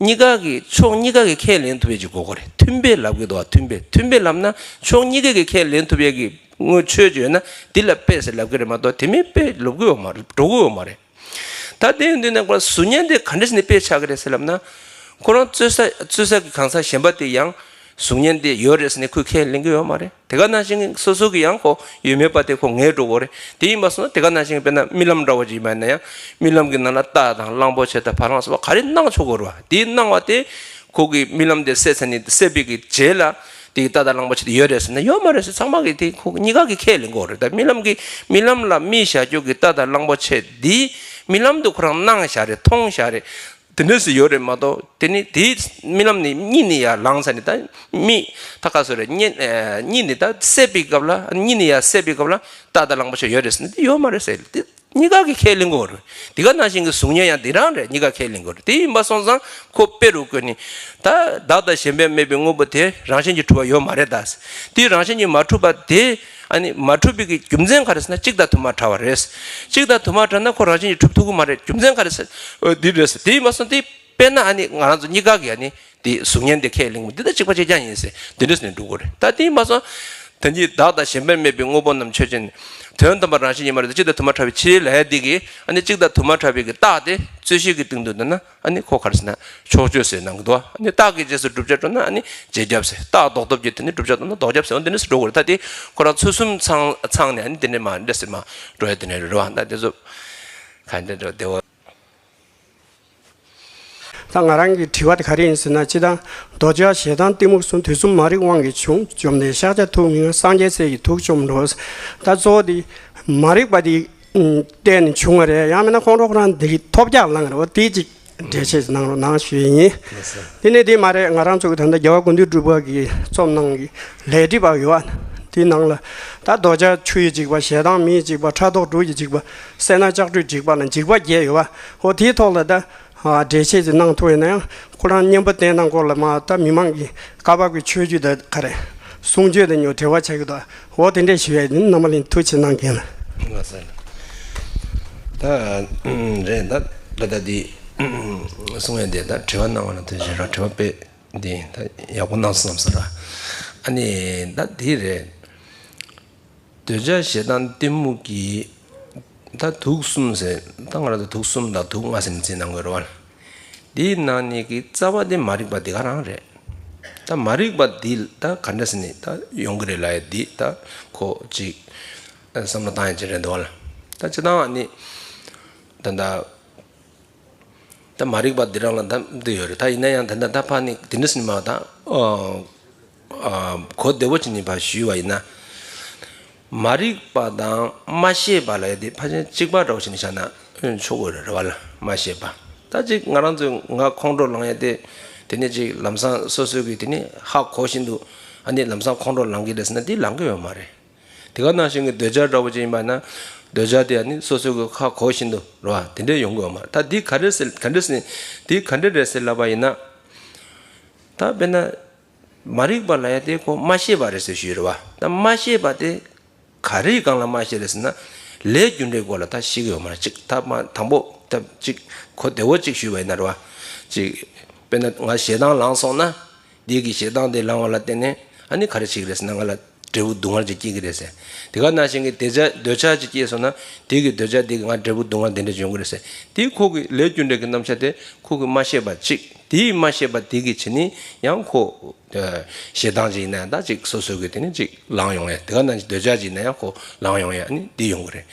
གཉིས་ཀ་གི་ཕྱོགས་གཉིས་ཀ་གི་ཁས་ལེན་ཐུབ་ཡས་ཅིག་དགོས་ཀྱི་རེད། མཐུན་དཔེ་ལབ་ཀྱི་འདུག་བ། མཐུན་དཔེ། མཐུན་དཔེ་ལབ་ན་ཕྱོགས་གཉིས་ཀ་གི་ཁས་ལེན་ཐུབ་ཡས་ཀྱི་དངོས་ཆོས་ཅིག་ཡོད་ན་དེ་ལ་དཔེ་ཟེར་ལབ་ཀྱི་རེད་མ་གཏོགས། དེ་མིན་དཔེ་ལབ་ཀྱི་ཡོད་མ་རེད། འགྲོ་གི་ཡོད་མ་རེད། ད་དེ་ཡིན་དུས་ནས་ཁོ་རང་གཟུགས་བརྙན་དེ་ག་འདྲ་ཟེར་ནས་དཔེ་ཆགས་ཀྱི་རེད་ཟེར་ལབ་ན། ཁོ་རང་རྩོད་ས་རྩོད་ས་གི་གང་ཟག་གཞན་པ་དེ་ཡང་གཟུགས་བརྙན་དེ་ཡོད་རེད་ཟེར་ནས་ཁོས་ཁས་ལེན་གྱི་ཡོད་མ་རེད། དེ་ག་ནང་བཞིན་སོ་སོ་གི་ཡང་ཁོ་ཡོད་མེད་པ་དེ་ཁོ་ངེས་འགྲོ་གི་རེད། དེ་ཡིན་པ་སོང་ན་དེ་ག་ནང་བཞིན་དཔེར་ན་རྨི་ལམ་འདྲ་བོ་ཅིག་ཡིན་པ་ཡིན་ན་ཡང་། རྨི་ལམ་གྱི་ནང་ལ་རྟ་དང་གླང་པོ་ཆེ་དང་བ་ལང་སོགས་པ་ག་རེ་སྣང་ཆོག་གི་རེད་བ། དེའི་སྣང་བ་དེ་ཁོ་གི་རྨི་ལམ་དེ་སད་ཚར་ནས། སད་པའི་གི་རྗེས་ལ་དེ་གི་རྟ་དང་གླང་པོ་ཆེ་དེ་ཡོད་རེད་ཟེར་ན་ཡོད་མ་རེད་ཟེར། ཚང་མ་གི་དེ་ཁོ་གཉིས་ཀ་གི་ཁས་ལེན་གྱི་ཡོད་རེད། ད་རྨི་ལམ་གི་རྨི་ལམ་ལ་རྨིས་བཞག་རྒྱུ་གི་རྟ་དང་གླང་པོ་ཆེ་འདི་རྨི་ལམ་དུ་ཁོ་རང་སྣང་བཞག་རེད། མཐོང་བཞག་རེད། དེ་འདྲ་ཞིག་ཡོད་རེད་མ་གཏོགས། དེ་ནི་དེའི་རྨི་ལམ་ནི་གཉིད་ནས་ཡར་ལངས་ཚར་ནས། ད་རྨི་ད་ག་སོ་རེད། གཉིད་ཨ་གཉིད་ནས་ད་སད་པའི་སྐབས་ལ། གཉིད་ནས་ཡར་སད་པའི་སྐབས་ལ་རྟ་དང་གླང་པོ་ཆེ་ཡོད་རེད་ཟེར་ན་དེ་ཡོད་མ་རེད་ཟེར། དེ་གཉིས་ཀ་གིས་ཁས་ལེན་གྱི་ཡོད་རེད། དེ་ག་ནང་བཞིན་གྱི་གཟུགས་བརྙན་ཡང་དེ་རང་རེད། གཉིས་ཀ་ཁས་ལེན་གྱི་ཡོད་རེད། དེ་ཡིན་པ་སོང་ཙང་ཁོ་དཔེ་རུ་བཀོད་ནས། ད་བདག་དང་གཞན་པས་སྨྲས་པའི་དངོས་པོ་དེ་རང་བཞིན་གྱིས་གྲུབ་པ་ཡོད་མ་རེད་ད། དེ་རང་བཞིན་གྱིས་མ་གྲུབ་པ་དེ། ཨ་ནི་མ་གྲུབ་པའི་གི་རྒྱུ་མཚན་ག་རེ་ཟེར་ན། གཅིག་དང་དུ་མ་བྲལ་བ་རེད། གཅིག་དང་དུ་མ་བྲལ་ན་ཁོ་རང་བཞིན་གྱིས་གྲུབ་ཐུབ་ཀྱི་མ་རེད། རྒྱུ་མཚན་ག་རེ་ཟེར། འོ་འདི་རེད་ཟེར། དེ་ཡིན་པ་སོང་དེ་དཔེར་ན་ཨ་ནི་ང་རང་ཚོ་གཉིས་ཀ་གི་ཨ་ནི་དེ་གཟུགས་བརྙན་དེ་ཁས་ལེན་དགོས། འདི་དང་གཅིག་པ་གཅིག་རྐྱང་ཡིན་ཟེར། འདི་འདྲ་ཟེར་ནས་འགྲོ་དགོས་རེད། ད་དེ་ཡིན་པ་སོང་དོན་གྱིས་བདག་དང་གཞན་པར་དམིགས་པའི་དངོས་པོ་རྣམས་ཆོས་ཅན། དོན་དམ་པར་རང་བཞིན་གྱིས་མ་གྲུབ་སྟེ། གཅིག་དང་དུ་མ་བྲལ་བའི་ཕྱིར་ལབ་ཡ་འདི་གིས་ཨ་ནི་གཅིག་དང་དུ་མ་བྲལ་བའི་གི་རྟགས་དེ་རྩོད་གཞི་གི་སྟེང་དུ་འདོད་ན། ཨ་ནི་ཁོ་ག་རེ་ཟེར་ན་ཕྱོགས་ཆོས་ཟེར་གནང་གི་འདུག་ཨ་ནི་རྟགས་ཀྱི་རྗེས་སུ་བསྒྲུབ་བྱ་འགྲོ་ན་ཨ་ནི་རྗེས་ཁྱབ་ཟེར། རྟགས་ལྡོག་སྟོབས་ཀྱིས་དེ་ནི་བསྒྲུབ་བྱ་འགྲོ་ན་ལྡོག་ཁྱབ་ཟེར། འོ་འདི་ནི་ཟེར་འགྲོ་དགོས་རེད། ད་དེ་ཁོ་རང་ཚུལ་གསུམ་ཚང་ཚང་ནས་ཨ་ནི་དེ་ནས་མར་འདྲ་ཟེར་མར་འགྲོ་ཡ་དེ་ནས་རེད་བ། ད་དེ་ཚོ་ག་འདྲ་འགྲོ་བདེ་བ། ད་ང་རང་གི་དྲི་བ་དེ་ག་རེ་ཡིན་ཟེར་ན། སྤྱིར་བཏང་རྡོ་རྗེ་ཞེ་སྡང་གཏི་མུག་གསུམ་དུས་གསུམ་མ་རིག་དབང་གིས་བྱུང་། བཅོམ་ལྡན་ཤཱཀྱ་ཐུབ་པའི་ངང་སངས་རྒྱས་སྲས་ཀྱིས་དུག་བཅོམ་འགྲོ། ད་གཙོ་བོ་དེ་མ་རིག་པ་དེ་བརྟེན་ནས་བྱུང་བ་རེད། ཡང་མིན་ན་ཁོང་ཁྲོ་ཁོ་རང་འདི་ཐོབ་རྒྱག་ལངས་རེད་བ། དེ་གཅིག་འགྲེལ་བཤད་གནང་རོགས་གནང་ཞུ་ཡི་ཡིན། དེ་ནས་དེ་མ་རེད། ང་རང་ཚོ་གི་ད་ལྟ་རྒྱལ་བ་ཀུན་འདུས་གྲུབ་པ་གིས་རྩོམ་གནང་གི་ལས་འབྲས་པ་ཡོད་བ། དེའི་ནང་ལ་ད་རྡོ་རྗེ་ཆུ་ཡིས་འཇིག་པ། ཞེ་སྡང་མེས་འཇིག་པ། ཕྲག་དོག་དྲི་ཡིས་འཇིག་པ། སེར་སྣ་ལྕགས་སྦྲུལ་འཇིག་པ་ལ་འཇིགས་པ་བརྒྱད་ཡོད་བ། འོ་དེའི་ཐོག་ལ་ད་ཨ་འགྲེལ་བཤད་ཅིག་གནང་ཐུབ་ཡོད་ན་ཡང་། ཁོ་རང་གཉེན་པོ་བསྟེན་སྟངས་སྐོར་ལ་མ་ད་མི་མང་གིས་བཀའ་བབས་ཀྱི་ཆོས་བརྒྱུད་དང་ག་རེ་གསུང་ཆོས་དང་ཉོ་འབྲེལ་བ་བྱེད་ཀྱི་འདུག་འོ་དེ་འདྲས་ཞུ་ཡ་ཡིན། རྣམ་པ་ལྷན་ཐུགས་ཆེ་གནང་གལ། ལགས་སོ། ད་རེད། ད་ད་ད་འདི་གསུང་ཡ་དེ་ད་དྲི་བ་གནང་བ་ལ་ཐུགས་རྗེ་ཆེ། དྲི་བ་དཔེ་འདི་ད་ཡག་པོ་གནང་སོང་བསམ་སོང་ར། ཨ་ནི་ད་འདི་རེད། འདོད་ཆགས་ཞེ་སྡང་གཏི་མུག་གི་ད་དུག་གསུམ་ཟེར། ད་ང་རང་ཚོ་དུག་གསུམ་དང་དུག་ལྔ་ཟེར་ནས་བརྩི་གནང་དགོས་རེད་བ། འདིའི་ནང་ནས་ཀྱི་རྩ་བ་དེ་མ་རིག་པ་དེ་ག་རང་རེད། ད་མ་རིག་པ་འདི་ད་ག་འདྲ་ཟེར་ནས་ད་ཡོང་གི་རེད་ལབ་ཡ་འདི་ད་ཁོ་ཅིག་བསམ་བློ་བཏང་ཡ་ཅིག་རེད་འདུག་བ་ལ། ད་སྤྱིར་བཏང་ནི་ད་ད་ད་མ་རིག་པ་འདི་རང་ལ་ད་འདི་ཡོད་རེད། ད་ཡིན་ན་ཡང་ད་ད་ད་ཕ་ནི་དེ་འདྲ་ཟེར་ནས་མ་ད་ཨ་ཨ་གོ་བདེ་བོ་བྱས་ནས་ཕར་ཞུས་པ་ཡིན་ན། མ་རིག་པ་དང་མ་ཤེས་པ་ལབ་ཡ་དེ་ཕལ་ཆེར་གཅིག་པ་འདྲ་བོ་བྱས་ནས་བཞག་ན་ཆོག་གི་རེད་བ་ལ། མ་ཤེས་པ། ད་ཅིག་ང་རང་ཚོས་ང་ཁོང་ཁྲོ་ལངས་ཡ་དེ། དེ་ནས་ཅིག་ལམ་སང་སོ་སོའི་གི་དེ་ནས་ཧ་གོ་བཞིན་དུ་ཨ་ནི་ལམ་སང་ཁོང་ཁྲོ་ལངས་ཀྱི་རེད་ཟེར་ན་དེ་ལངས་ཀྱི་ཡོད་མ་རེད། དེ་ག་ནང་བཞིན་གྱི་འདོད་ཆགས་འདྲ་བོ་ཅིག་ཡིན་པ་ན། འདོད་ཆགས་དེ་ཨ་ནི་སོ་སོའི་གི་ཧ་གོ་བཞིན་དུ་རེད་བ། དེ་འདྲས་ཡོང་གི་ཡོད་མ་རེད། ད་འདི་ག་རེ་ཟེར་ག་འདྲས་ཟེར་འདི་ག་འདྲས་རེད་ཟེར་ལབ་པ་ཡིན་ན། ད་དཔེར་ན། མ་རིག་པ་ལབ་ཡ་དེ་ཁོ་མ་ཤེས་པ་རེད་ཟེར་ཞུས་རེད་བ། ད་མ་ཤེས་པ་དེ་ག་རེའི་སྒང་ལ་མ་ཤེས་རེད་ཟེར་ན། ལས་རྒྱུ་འབྲས་སྐོར་ལ་ད་ཤེས་ཀྱི་ཡོད་མ་རེད། ཅིག་ད་མ་དང་པོ་ད་ཅིག་གོ་བདེ་བོ་ཅིག་ཞུས་པ་ཡིན་ན་རེད་བ། ཅིག་དཔེར་ན་ང་ཞེ་སྡང་ལངས་སོང་ན། དེ་གི་ཞེ་སྡང་དེ་ལངས་པ་ལ་བརྟེན་ནས་ཨ་ནི་ག་རེ་བྱེད་ཀྱི་རེད་ཟེར་ན། ང་ལ་འབྲས་བུ་སྡུག་བསྔལ་ཅིག་སྐྱེ་གི་རེད་ཟེར། དེ་ག་ནང་བཞིན་གྱི་འདོད་ཆགས་འདོད་ཆགས་ཅིག་སྐྱེས་སོང་ན། དེ་གི་འདོད་ཆགས་དེ་གི་ང་འབྲས་བུ་སྡུག་བསྔལ་དེ་འདྲ་ཅིག་ཡོང་གི་རེད་ཟེར། དེ་ཁོ་གི་ལས་རྒྱུ་འབྲས་ཀྱི་རྣམ་གཞག་དེ་ཁོ་གི་མ་ཤེས་པ་ཅིག་དེའི་མ་ཤེས་པ་དེ་གི་ཆ་ནས་ཡང་ཁོ་ཞེ་སྡང་ཅིག་ཡིན་ན་ཡང་ད་ཅིག་སོ་སོ་གི་དེ་ནི་ཅིག་ལངས་ཡོང་ཡ། དེ་ག་ནང་བཞིན་འདོད་ཆགས་ཅིག་ཡིན་ན་ཡང་ཁོ་ལངས་ཡོང་ཡ་ནི་འདི་ཡོང་གི་རེད།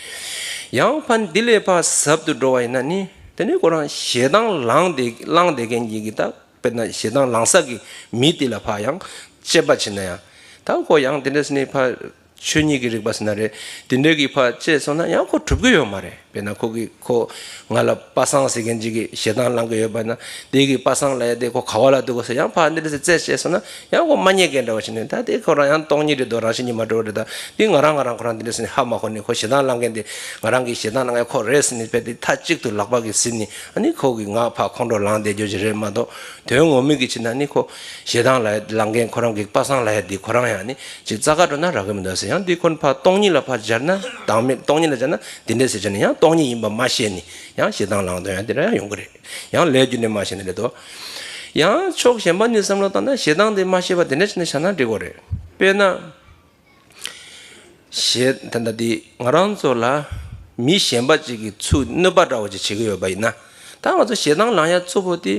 ཡང་ཕར་འདི་ལས་ཕར་ཟབ་ཏུ་འགྲོ་བ་ཡིན་ན་ནི་དེ་ནི་ཁོ་རང་ཞེ་སྡང་ལངས་བསྡད་ལངས་བསྡད་མཁན་གྱི་གི་ད། དཔེར་ན་ཞེ་སྡང་ལངས་ས་གི་མི་དེ་ལ་ཕར་ཡང་དཔྱད་པ་བྱེད་ན་ཡང་། ད་ཁོ་ཡང་དེ་འདྲ་ཟེར་ནས་ཕར་ཆོས་ཉིད་ཀྱི་རིག་པ་ཟེར་ན་རེད། དེ་འདྲའི་གི་ཕར་དཔྱད་སོང་ན་ཡང་ཁོ་གྲུབ་ཀྱི་ཡོད་མ་རེད། དཔེར་ན་ཁོ་གི་ཁོ་ང་ལ་པ་སངས་ཟེར་མཁན་ཅིག་གིས་ཞེ་སྡང་ལངས་ཀྱི་ཡོད་པ་ན། དེ་གི་པ་སངས་ལབ་ཡ་དེ་ཁོ་ག་བ་ལ་འདུག་གོ་ཟེར་ཡང་ཕར་འདི་འདྲ་ཟེར་དཔྱད་བྱས་སོང་ན་ཡང་ཁོ་མ་རྙེད་མཁན་འདྲ་བ་ཞིག་ནས། ད་དེ་ཁོ་རང་ཡང་སྟོང་ཉིད་རེད་དོ། རང་བཞིན་གྱིས་མ་གྲུབ་པ་རེད། ད་དེ་ང་རང་ང་རང་ཁོ་རང་འདི་འདྲ་ཟེར་ནས་ཧ་མ་གོ་ནས། ཁོ་ཞེ་སྡང་ལངས་མཁན་དེ་ང་རང་གི་ཞེ་སྡང་ལངས་མཁན་ཁོ་རེད་ཟེར་ནས་དཔེ་དེ་མཐའ་གཅིག་ཏུ་ལག་པ་གིས་ཟིན་ནས། ཨ་ནི་ཁོ་གི་ང་ཕར་ཁོང་ཁྲོ་ལངས་བསྡད་རྒྱུ་ཅིག་རེད་མ་གཏོགས། དོན་ངོ་མའི་གི་ཕྱིར་ན་ནི་ཁོ་ཞེ་སྡང་ལ་ལངས་མཁན་ཁོ་རང་གི་པ་སངས་ལབ་ཡ་འདི་ཁོ་རང་ཡང་ནི་ཅིག་རྩ་ཁ་འགྲོ་ན་རག་གི་མི་འདུག་ཟེར། ཡང་འདི་ཁོ་ཕར་སྟོང་ཉིད་ལ་ཕར་སྦྱར་ན། བདག་མེད་སྟོང་ཉིད་ལ་སྦྱར་ན་འདི་འདྲས་ཟེར་བྱས་ནས་ཡང་སྟོང་ཉིད་ཡིན་པ་མ་ཤེས་ནས་ཡང་ཞེ་སྡང་ལངས་དོན་ཡང་དེ་འདྲ་ཡང་ཡོང་གི་རེད། ཡང་ལས་རྒྱུ་འབྲས་མ་ཤེས་ནས་རེད་དོ། ཡང་ཕྱོགས་གཞན་པ་ནས་བསམ་བློ་བཏང་ན་ཞེ་སྡང་དེ་མ་ཤེས་པ་དེ་འདྲ་བྱས་ནས་བཞག་ན་འགྲིག་གོ་རེད། དཔེར་ན། ཞེས་ད་ལྟ་འདི་ང་རང་ཚོ་ལ་མི་གཞན་པ་ཅིག་གིས་ཚུར་གནོད་པ་འདྲ་བོ་ཅིག་བྱེད་ཀྱི་ཡོད་པ་ཡིན་ན། ད་ང་ཚོ་ཞེ་སྡང་ལངས་ཡ་གཙོ་བོ་དེ་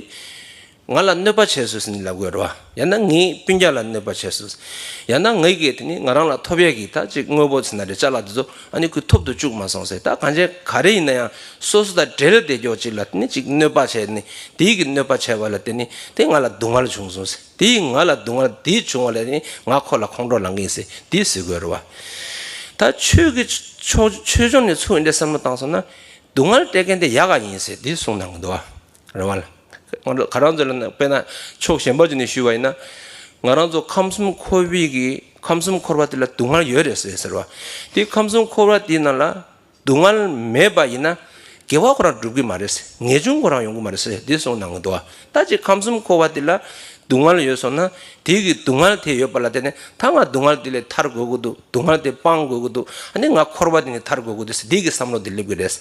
ང་ལ་གནོད་པ་བྱས་སོང་ཟེར་ནས་ལབ་དགོས་རེད་བ། ཡང་ན་ངའི་སྤུན་ཀྱག་ལ་གནོད་པ་བྱས་སོང་། ཡང་ན་ངའི་གི་དེ་ནི་ང་རང་ལ་ཐོབ་ཡས་ཀྱི་ད་ཅིག་དངོས་པོ་ཟེར་ན་རེད། ཅ་ལག་དེ་ཚོ་ཨ་ནི་ཁོས་ཐོབ་ཏུ་བཅུག་མ་སོང་ཟེར། ད་གང་ཅི་ག་རེ་ཡིན་ན་ཡང་སོ་སོ་དང་འབྲེལ་བསྡད་ཀྱོག་ཅིག་ལ་དེ་ནི་ཅིག་གནོད་པ་བྱས་ནས། དེའི་གི་གནོད་པ་བྱས་པ་ལ་དེ་ནི་དེ་ང་ལ་སྡུག་བསྔལ་བྱུང་སོང་ཟེར། དེས་ང་ལ་སྡུག་བསྔལ་དེ་བྱུང་བ་ལ་ནི་ང་ཁོ་ལ་ཁོང་ཁྲོ་ལངས་ཀྱི་ཡིན་ཟེར་དེ་ཟེར་དགོས་རེད་བ། ད་ཆོས་ཀྱི་ཕྱོགས་ཆོས་ཕྱོགས་ནས་ཚུར་འདི་འདྲ་བསམ་བློ་བཏང་སོང་ན། སྡུག་བསྔལ་སྤྲད་མཁན་དེ་ཡག་ག་ཡིན་ཟེར་དེ་གསུངས་གནང་གི་འདུག་བ། རེད་བ་ལ། ང་ཚོ་ག་རང་ཚོ་ལ་ན་དཔེར་ན་ཕྱོགས་གཞན་པ་ཅིག་ནས་ཞུས་པ་ཡིན་ན། ང་རང་ཚོ་ཁམས་གསུམ་འཁོར་བའི་གི་ཁམས་གསུམ་འཁོར་བ་དེ་ལ་སྡུག་བསྔལ་ཡོད་རེད་ཟེར་ཟེར་བ། དེ་ཁམས་གསུམ་འཁོར་བ་དེའི་ནང་ལ། སྡུག་བསྔལ་མེད་པ་ཡིན་ན་དགེ་བ་ཁོ་རང་འགྲུབ་ཀྱི་མ་རེད་ཟེར། ངེས་འབྱུང་ཁོ་རང་ཡོང་གི་མ་རེད་ཟེར་འདི་གསུངས་གནང་གི་འདུག་བ། ད་ཅིག་ཁམས་གསུམ་འཁོར་བ་འདི་ལ་ སྡུག་བསྔལ་ཡོད་སོང་ན། དེའི་གི་སྡུག་བསྔལ་དེ་ཡོད་པ་ལ་བརྟེན་ནས། ད་ང་སྡུག་བསྔལ་དེ་ལས་ཐར་དགོས་ཀྱི་འདུག་སྡུག་བསྔལ་དེ་སྤང་དགོས་ཀྱི་འདུག་ཨ་ནི་ང་འཁོར་བ་དེ་ནས་ཐར་དགོས་ཀྱི་འདུག་ཟེར། དེའི་གི་བསམ་བློ་དེ་སླེབས་ཀྱི་རེད།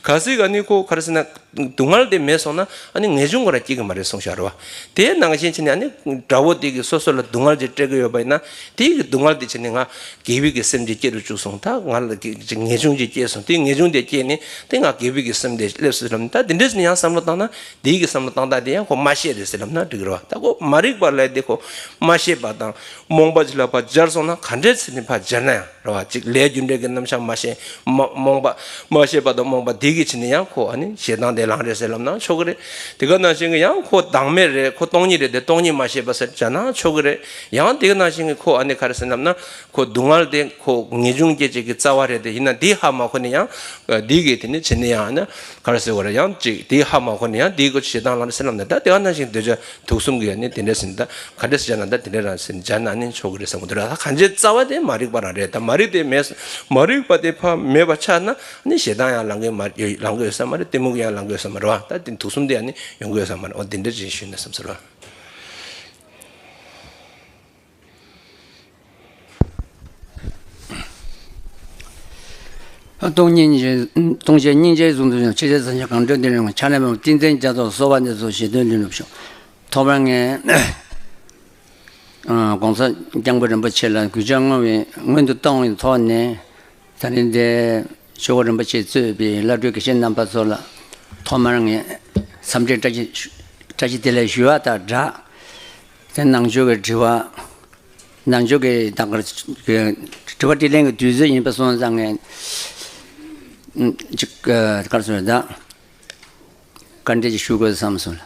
གལ་སྲིད་ཨ་ནི་ཁོ་ག་རེ་ཟེར་ན། སྡུག་བསྔལ་དེ་མེད་སོང་ན། ཨ་ནི་ངེས་འབྱུང་ཁོ་རང་སྐྱེ་གི་མ་རེད་གསུངས་བཞག་རེད་བ། དེའི་ནང་བཞིན་བྱས་ནས། ཨ་ནི་དགྲ་བོ་དེ་གིས་སོ་སོ་ལ་སྡུག་བསྔལ་ཅིག་སྤྲད་ཀྱི་ཡོད་པ་ཡིན་ན། དེའི་གི་སྡུག་བསྔལ་དེ་བྱས་ནས་ང་དགེ་བའི་གི་སེམས་ཅིག་སྐྱེ་རུ་བཅུག་སོང་། ད་ང་ལ་གི་ཅིག་ངེས་འབྱུང་ཅིག་སྐྱེས་སོང་། དེ་ངེས་འབྱུང་དེ་སྐྱེས་ནས་དེ་ང་དགེ་བའི་གི་སེམས་དེ་སླེབས་སོང་ལབ་ནས། ད་དེ་འདྲས་ནས་ཡང་བསམ་བློ་བཏང་ན། དེའི་གི་བསམ་བློ་བཏང་སྟངས་དེ་ཡང་ཁོ་མ་ཤེས་རེད་ཟེར་ལབ་ན་འགྲིག་གི་རེད་བ། ད་ཁོ་མ་རིག་པ་ལབ་དེ་ཁོ་མ་ཤེས་པ་དང་རྨོངས་པ་ཅིག་ལ་ཕར་སྦྱར་སོང་ན། ག་འདྲས་བྱས་ནས་ཕར་སྦྱར་ན་ཡང་རེད་བ། ཅིག་ལས་རྒྱུ་འབྲས་ཀྱི་རྣམ་གཞག་མ་ཤེས། མ་རྨོངས་པ། མ་ཤེས་པ་དང་རྨོངས་པ་དེ་གིས་བྱས་ནས་ཡང་ཁོ་ཨ་ནི་ཞེ་སྡང་དེ་ལངས་རེད་ཟེར་ལབ་ན་ཆོག་གི་རེད། དེ་ག་ནང་བཞིན་གྱི་ཡང་ཁོ་བདག་མེད་རེད། ཁོ་སྟོང་ཉིད་རེད། དེ་སྟོང་ཉིད་མ་ཤེས་པ་ཟེར་བྱས་ན་ཆོག་གི་རེད། ཡང་དེ་ག་ནང་བཞིན་གྱི་ཁོ་ཨ་ནི་ག་རེ་ཟེར་ལབ་ན། ཁོ་སྡུག་བསྔལ་དེ་ཁོ་ངེས་འབྱུང་སྐྱེད་བྱེད་ཀྱི་རྩ་བ་རེད། དེ་ཡིན་ན་དེ་ཧ་མ་གོ་ནས་ཡང་། ཨ། དེ་གིས་དེ་ནི་བྱས་ནས་ཡང་ཨ་ནི་ག་རེ་ཟེར་དགོས་རེད། ཡང་ཅིག་དེ་ཧ་མ་གོ་ནས་ཡང་དེའི་སྒོ་ཞེ་སྡང་ལངས་རེད་ཟེར་ལབ་ན། ད་དེ་ག་ནང་བཞིན་འདོད་ཆགས་དུག་གསུམ་གྱིས་ཨ་ནི་དེ་འདྲ་ཟེར་ནས། ད་ག་འདྲ་ཟེར་ན། ད་དེ་འདྲ་རང་ཟེར་ནས་སྦྱར་ན་ནི་ཆོག་གི་རེད་བསམ་གྱི་འདུག་ར། ད་གང་ཅིའི་རྩ་བ་དེ་མ་རིག་པ་རང་རེད། ད་མ་རིག་དེ་མེད། མ་རིག་པ་དེ་ཕར་མེད་པ་ཆགས་ན་ནི་ཞེ་སྡང་ཡང་ལངས་གི་མ། ལངས་གི་ཡོད་ས་མ་རེད། གཏི་མུག་ཡང་ལངས་གི་ཡོད་ས་མ་རེད་བ། ད་དེ་དུག་གསུམ་དེ་ཡང་ནི་ཡོང་གི་ཡོད་ས་མ་རེད། འོ་དེ་འདྲ་ཅིག་ཞུས་ན་བསམ་སོང་ར། སྟོང་ཉིད་སྙིང་རྗེ། སྟོང་ཆེན་སྙིང་རྗེ་གཟུངས་སུ་ཡང་། ཆེ་ཆེར་མཚན་ཆེ་གང་འགྲོ་འདིར་ཡོང་བ། ཆགས་ནས་མེད་པ་ཏིང་འཛིན་རྒྱ་མཚོ་གསོལ་བ་འདེབས་སོ། ཞེས་དོན་ལུས་ནུབ་ཤོག་ཐོག་མར་ངས་༸གོང་ས་༸སྐྱབས་མགོན་རིན་པོ་ཆེ་ལ་གུས་ཕྱག་བསྔོ་བའི་སྔོན་དུ་གཏོང་བའི་ཐོག་ནས། ད་རིང་འདིར་ཆོས་གོས་རིན་པོ་ཆེས་གཙོས་པའི་བླ་སྤྲུལ་དགེ་བཤེས་རྣམ་པ་ཚོ་ལ་ཐོག་མར་ངས་འཚམས་འདྲི་བཀྲ་ཤིས་བཀྲ་ཤིས་བདེ་ལེགས་ཞུ་བ་དང་སྦྲགས། དེ་ནང་ཆོས་ཀྱི་དྲི་བ། ནང་ཆོས་ཀྱི་ད་ག་རེ། དྲི་བ་དྲིས་ལན་གྱི་དུས་ཚོད་ཡིན་པ་སོང་ཙང་ངས་ཅིག་ག་རེ་ཟེར། ད་བཀའ་འདྲི་ཞུ་དགོས་བསམ་སོང་།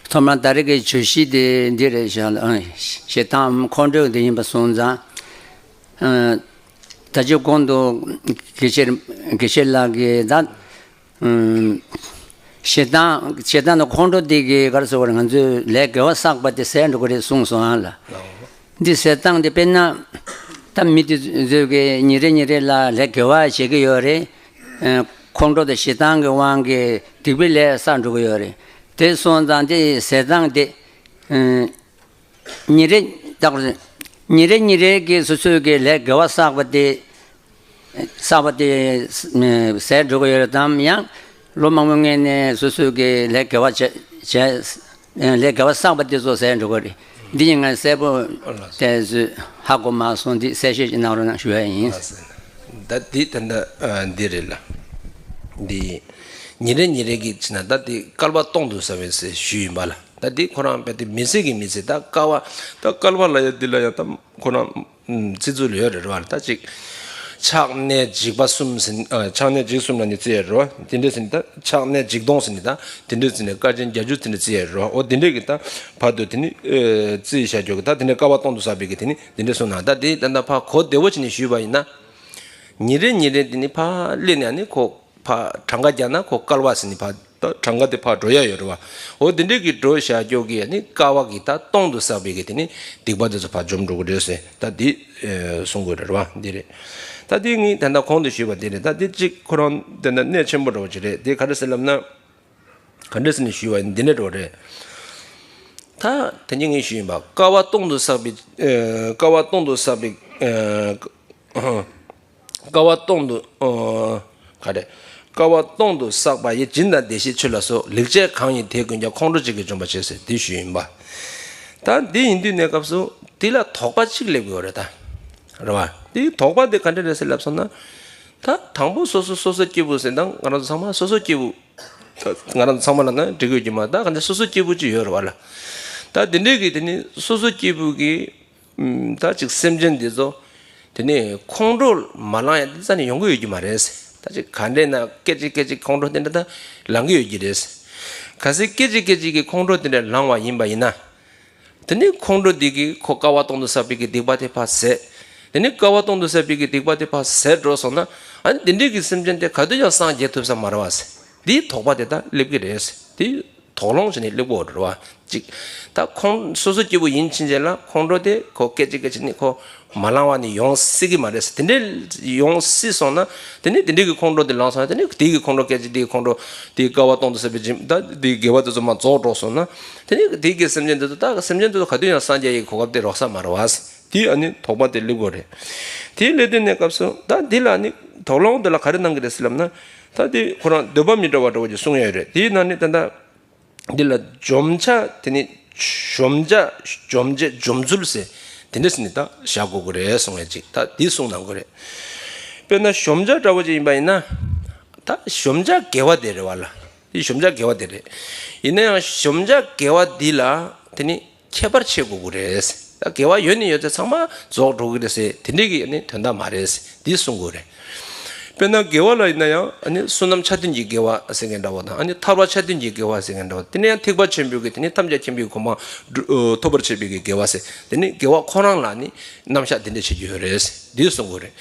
ཐོག་མར་ད་རེས་ཀྱི་བརྗོད་གཞི་དེ་འདི་རེད་ཤག་ཨ། ཞེ་སྡང་ཁོང་ཁྲོ་འདི་ཡིན་པ་སོང་ཙང་། ཨ། ད་ཅི་གོང་དུ་དགེ་བཤེས་དགེ་བཤེས་ལགས་ཀྱིས་ད། ཨུམ། ཞེ་སྡང་ཞེ་སྡང་དང་ཁོང་ཁྲོ་དེ་གིས་ག་རེ་ཟེར་དགོས་རེད། ང་ཚོའི་ལས་དགེ་བ་བསགས་པ་དེ་ཟད་འགྲོ་གི་རེད་གསུངས་སོང་ཨ་ལ། འདི་ཟེར་སྟངས་དེ་དཔེར་ན། ད་མི་དེ་ཚོས་ཀྱི་ཉིན་རེ་ཉིན་རེ་ལ་ལས་དགེ་བ་བྱེད་ཀྱི་ཡོད་རེད། ཨ། ཁོང་ཁྲོ་དང་ཞེ་སྡང་གི་དབང་གིས་སྡིག་པའི་ལས་བསགས་འགྲོ་གི་ཡོད་རེད། དེ་སོང་ཙང་དེ་ཟེར་སྟངས་དེ། ཨ། ཉིན་རེ། ད་ག་རེ། ཉིན་རེ་ཉིན་རེ་གི་སོ་སོའི་གི་ལས་དགེ་བ་བསགས་པ་དེ། བསགས་པ་དེ་ཟད་འགྲོ་གི་ཡོད་རེད་དམ། ཡང་ལོ་མང་པོའི་སྔོན་ནས་སོ་སོའི་གི་ལས་དགེ་བ་བྱས་བྱས། ལས་དགེ་བ་བསགས་པ་དེ་ཚོ་ཟད་འགྲོ་གི་རེད། འདི་ཡིན་ང་གསལ་པོ་ཨོ་ལགས་སོ། དེ་ཚོས་ཧ་གོ་མ་སོང་། འདི་གསལ་བཤད་ཅིག་གནང་རོགས་གནང་ཞུ་ཡ་ཡིན། ལགས་སོ། ད་འདི་ད་ལྟ་འདི་རེད་ལ། འདི་ཉིན་རེ་ཉིན་རེ་གི་བྱས་ན་ད་འདི་བསྐལ་པ་སྟོང་དུ་བསགས་པའི་ཟེར་ཞུས་ཡིན་པ་ལ། ད་འདི་ཁོ་རང་རྦད་དེ་མི་ཚེ་གི་མི་ཚེ། ད་བསྐལ་བ། ད་བསྐལ་པ་ལབ་ཡ་འདི་ལ་ཡང་ད་ཁོ་རང་ཚིག་མཛོད་ལ་ཡོད་རེད་བ། ད་ཅིག་ཆགས་གནས་འཇིག་པ་གསུམ་ཟེར། ཨ། ཆགས་གནས་འཇིག་གསུམ་ལ་ནི་བརྩི་ཡ་རེད་བ། དེ་འདྲ་ཟེར་ནས། ད་ཆགས་གནས་འཇིག་སྟོང་ཟེར་ནས། ད་དེ་འདྲ་ཟེར་ནས་སྐར་ཆེན་བརྒྱད་ཅུ་དེ་འདྲ་བརྩི་ཡ་རེད་བ། འོ་དེ་འདྲ་གི་ད་བར་དུ་དེ་ནི། ཨེ། བརྩི་བཞག་རྒྱུ་གི། ད་དེ་འདྲ་བསྐལ་པ་སྟོང་དུ་བསགས་པའི་གི་དེ་ནི་དེ་འདྲ་གསུངས་ན། ད་དེ་ད་ལྟ་ཕར་གོ་བདེ་བོ་བྱས་ནས་ཞུས་པ་ཡིན་ན། ཉིན་རེ་ཉིན་རེ་དེ་ནི་ཕར་སླེབས་ནས་ནི་ཁོ། ཕར་གྲངས་ཀ་རྒྱག་ན་ཁོ་བསྐལ་པ་ཟེར་ནས་ཕར་ད་གྲངས་ཀ་དེ་ཕར་འགྲོ་ཡ་ཡོད་རེད་བ། འོ་དེ་འདྲས་ཀྱི་འགྲོ་བཞག་རྒྱུ་གི་ནི་བསྐལ་པ་གི་ད་སྟོང་དུ་བསགས་པའི་གི་དེ་ནི་སྡིག་པ་དེ་ཚོ་ཕར་འཇོམས་འགྲོ་གི་རེད་ཟེར། ད་འདི་གསུང་དགོས་རེད་བ། འདི་རེད། ད་འདི་ངས་ད་ལྟ་གོང་དུ་ཞུས་པ་དེ་རེད། ད་འདི་གཅིག་ཁོ་རང་དེ་འདྲ་གནད་ཆེན་པོ་འདྲ་བོ་ཅིག་རེད། དེ་ག་རེ་ཟེར་ལབ་ན། ག་འདྲ་ཟེར་ནས་ཞུས་པ་ཡིན་འདི་འདྲ་འདྲ་བོ་རེད། ད་དེ་ནི་ངས་ཞུས་ཡིན་པ། བསྐལ་པ་སྟོང་དུ་བསགས་པའི། ཨ། བསྐལ་པ་སྟོང་དུ་བསགས་པའི། ཨ། བསྐལ་པ་སྟོང་དུ། ཨ། ག་རེ། བསྐལ་པ་སྟོང་དུ་བསགས་པ་ཡི། སྦྱིན་དང་བདེ་གཤེགས་མཆོད་ལ་སོགས། ལེགས་སྤྱད་གང་ཡིན་དེ་ཀུན་ཀྱང་། ཁོང་ཁྲོ་གཅིག་གིས་འཇོམས་པར་བྱེད་ཟེར་འདི་ཞུས་ཡིན་པ། ད་འདི་ཡིན་དུས་གནས་སྐབས་སུ་འདི་ལ་དོགས་པ་གཅིག་སླེབས་ཡོད་རེད་ད། རེད་བ། འདིའི་དོགས་པ་འདི་ག་འདྲ་རེད་ཟེར་ལབ་སོང་ན། ད་དང་པོ་སོ་སོ་སོ་སོ་སྐྱེས་བུ་ཟེར་དང་། ང་རང་ཚོ་ཚང་མ་སོ་སོ་སྐྱེས་བུ། ད་ང་རང་ཚོ་ཚང་མ་ལ་ན་འགྲིག་ཡོད་ཀྱི་མ། ད་ག་འདྲ་སོ་སོ་སྐྱེས་བུ་གཅིག་ཡོད་རེད་བ་ལ། ད་འདི་འདྲས་ཀྱི་དེ་ནི་སོ་སོ་སྐྱེས་བུ་གི། ཨུམ། ད་ཅིག་སེམས་ཅན་འདི་ཚོ་དེ་ནི་ཁོང་ཁྲོ་མ་ལངས་ཡ་འདི་རྩ་ནས་ཡོང་གི་ཡོད་ཀྱི་མ་རེད། ད་ཅིག་ག་འདྲས་ན་སྐད་ཅིག་སྐད་ཅིག་ཁོང་ཁྲོ་དེ་འདྲ་ད་ལངས་ཀྱི་ཡོད་ཀྱི་རེད། གལ་སྲིད་སྐད་ཅིག་སྐད་ཅིག་གི་ཁོང་ཁྲོ་དེ་འདྲ་ལངས་པ་ཡིན་པ་ཡིན་ན། དེ་ནི་ཁོང་ཁྲོ་འདི་གིས་ཁོ་བསྐལ་པ་སྟོང་དུ་བསགས་པའི་གི་སྡིག་པ་དེ་ཕར་ཟད། དེ་ནི་བསྐལ་པ་སྟོང་དུ་བསགས་པའི་གི་སྡིག་པ་དེ་ཕར་ཟད་འགྲོ་སོང་ན། ཨ་ནི་འདི་འདྲས་ཀྱི་སེམས་ཅན་དེ་ག་དུས་ཀྱང་སངས་རྒྱས་ཐུབ་ས་མ་རེད་བ་ཟེར། འདིའི་དོགས་པ་དེ་ད་སླེབས་ཀྱི་རེད་ཟེར། དེ་ དོགས་སློང་བྱས་ནས་སླེབས་ཀྱི་ཡོད་རེད་བ། གཅིག་ད་ཁོང་སོ་སོ་སྐྱེ་བོ་ཡིན་ཕྱིན་ཆད་ལ་ཁོང་ཁྲོ་དེ་ཁོ་སྐད་ཅིག་སྐད་ཅིག་ནི་ཁོ་མ་ལང་བ་ནི་ཡོང་སྲིད་ཀྱི་མ་རེད་ཟེར། དེ་འདྲའི་ཡོང་སྲིད་སོང་ན། དེ་ནི་དེ་འདྲའི་གི་ཁོང་ཁྲོ་དེ་ལངས་སོང་ན། དེ་ནི་དེའི་གི་ཁོང་ཁྲོ་སྐད་ཅིག་དེའི་ཁོང་ཁྲོ་དེའི་བསྐལ་པ་སྟོང་དུ་ཟད་པའི་སྦྱིན། ད་དེའི་དགེ་བ་དེ་ཚོ་མར་རྫོགས་འགྲོ་སོང་ན། དེ་ནི་དེའི་གི་སེམས་ཅན་དེ་ཚོ་ད་སེམས་ཅན་དེ་ཚོ་ག་དུས་ཡང་སངས་རྒྱ་ཡི་གོ་སྐབས་དེ་རག་ས་མ་རེད་བ། དེ་ཨ་ནི་དོགས་པ་དེ་སླེབས་ཀྱི་ཡོད་རེད། དེ་སླེབས་དུས་ནས་སྐབས་སུ་ད་འདི་ལ་ནི་དོགས་སློང་འདི་ལ་ག་རེ་གནང་གི་རེད་ཟེར་ལབ་ན། ད་དེ་ཁོ་རང་འདོད་པ་མི་འདྲ་བ་འདྲ་བོ་ཅིག་གསུང་ཡ་ཡོད་རེད། དེའི་ནང་ནས་ད་ལྟ་འདི་ལ་འཇོམས་བྱ། དེ་ནི་གཞོམ་བྱ། འཇོམས་བྱེད། འཇོམས་ཚུལ་ཟེར་དེ་འདྲ་ཟེར་ནས་ད་བཞག་དགོས་ཀྱི་རེད་གསུང་ཡ་ཅིག་ད་འདི་གསུང་གནང་གི་རེད། དཔེར་ན་གཞོམ་བྱ་འདྲ་བོ་ཅིག་ཡིན་པ་ཡིན་ན། ད་གཞོམ་བྱ་དགེ་བ་དེ་རེད་བ་ལ། དེ་གཞོམ་བྱ་དགེ་བ་དེ་རེད། ཡིན་ན་ཡང་གཞོམ་བྱ་དགེ་བ་འདི་ལ་དེ་ནི་ཁྱད་པར་ཕྱེ་དགོས་ཀྱི་རེད། ད་དགེ་བ་ཡོད་ནི་ཡོད་ཚད་ཚང་མ་རྫོགས་འགྲོ་གི་རེད་ཟེར་དེ་འདྲའི་གི་ནི་དོན་དག་མ་རེད་ཟེར་འདི་གསུང་དགོས་རེད། དཔེར་ན་དགེ་བ་ལ་ཡིན་ན་ཡང་ཨ་ནི་བསོད་ནམས་ཆ་མཐུན་གྱི་དགེ་བ་ཟེར་མཁན་འདྲ་བོ་དང་། ཨ་ནི་ཐར་པ་ཆ་མཐུན་གྱི་དགེ་བ་ཟེར་མཁན་འདྲ་བོ། དེ་ནས་ཡང་ཐེག་པ་ཆེན་པོའི་གི་དེ་ནི་ཐམས་ཅད་མཁྱེན་པའི་གོ་འཕང་སྒྲུབ་ཐོབ་པར་བྱེད་པའི་གི་དགེ་བ་ཟེར། དེ་ནི་དགེ་བ་ཁོ་རང་ལ་ནི་རྣམ་གཞག་དེ་འདྲ་བྱེད་རྒྱུ་ཡོད་རེད་ཟེར་འདི་གསུང་དགོས་རེད།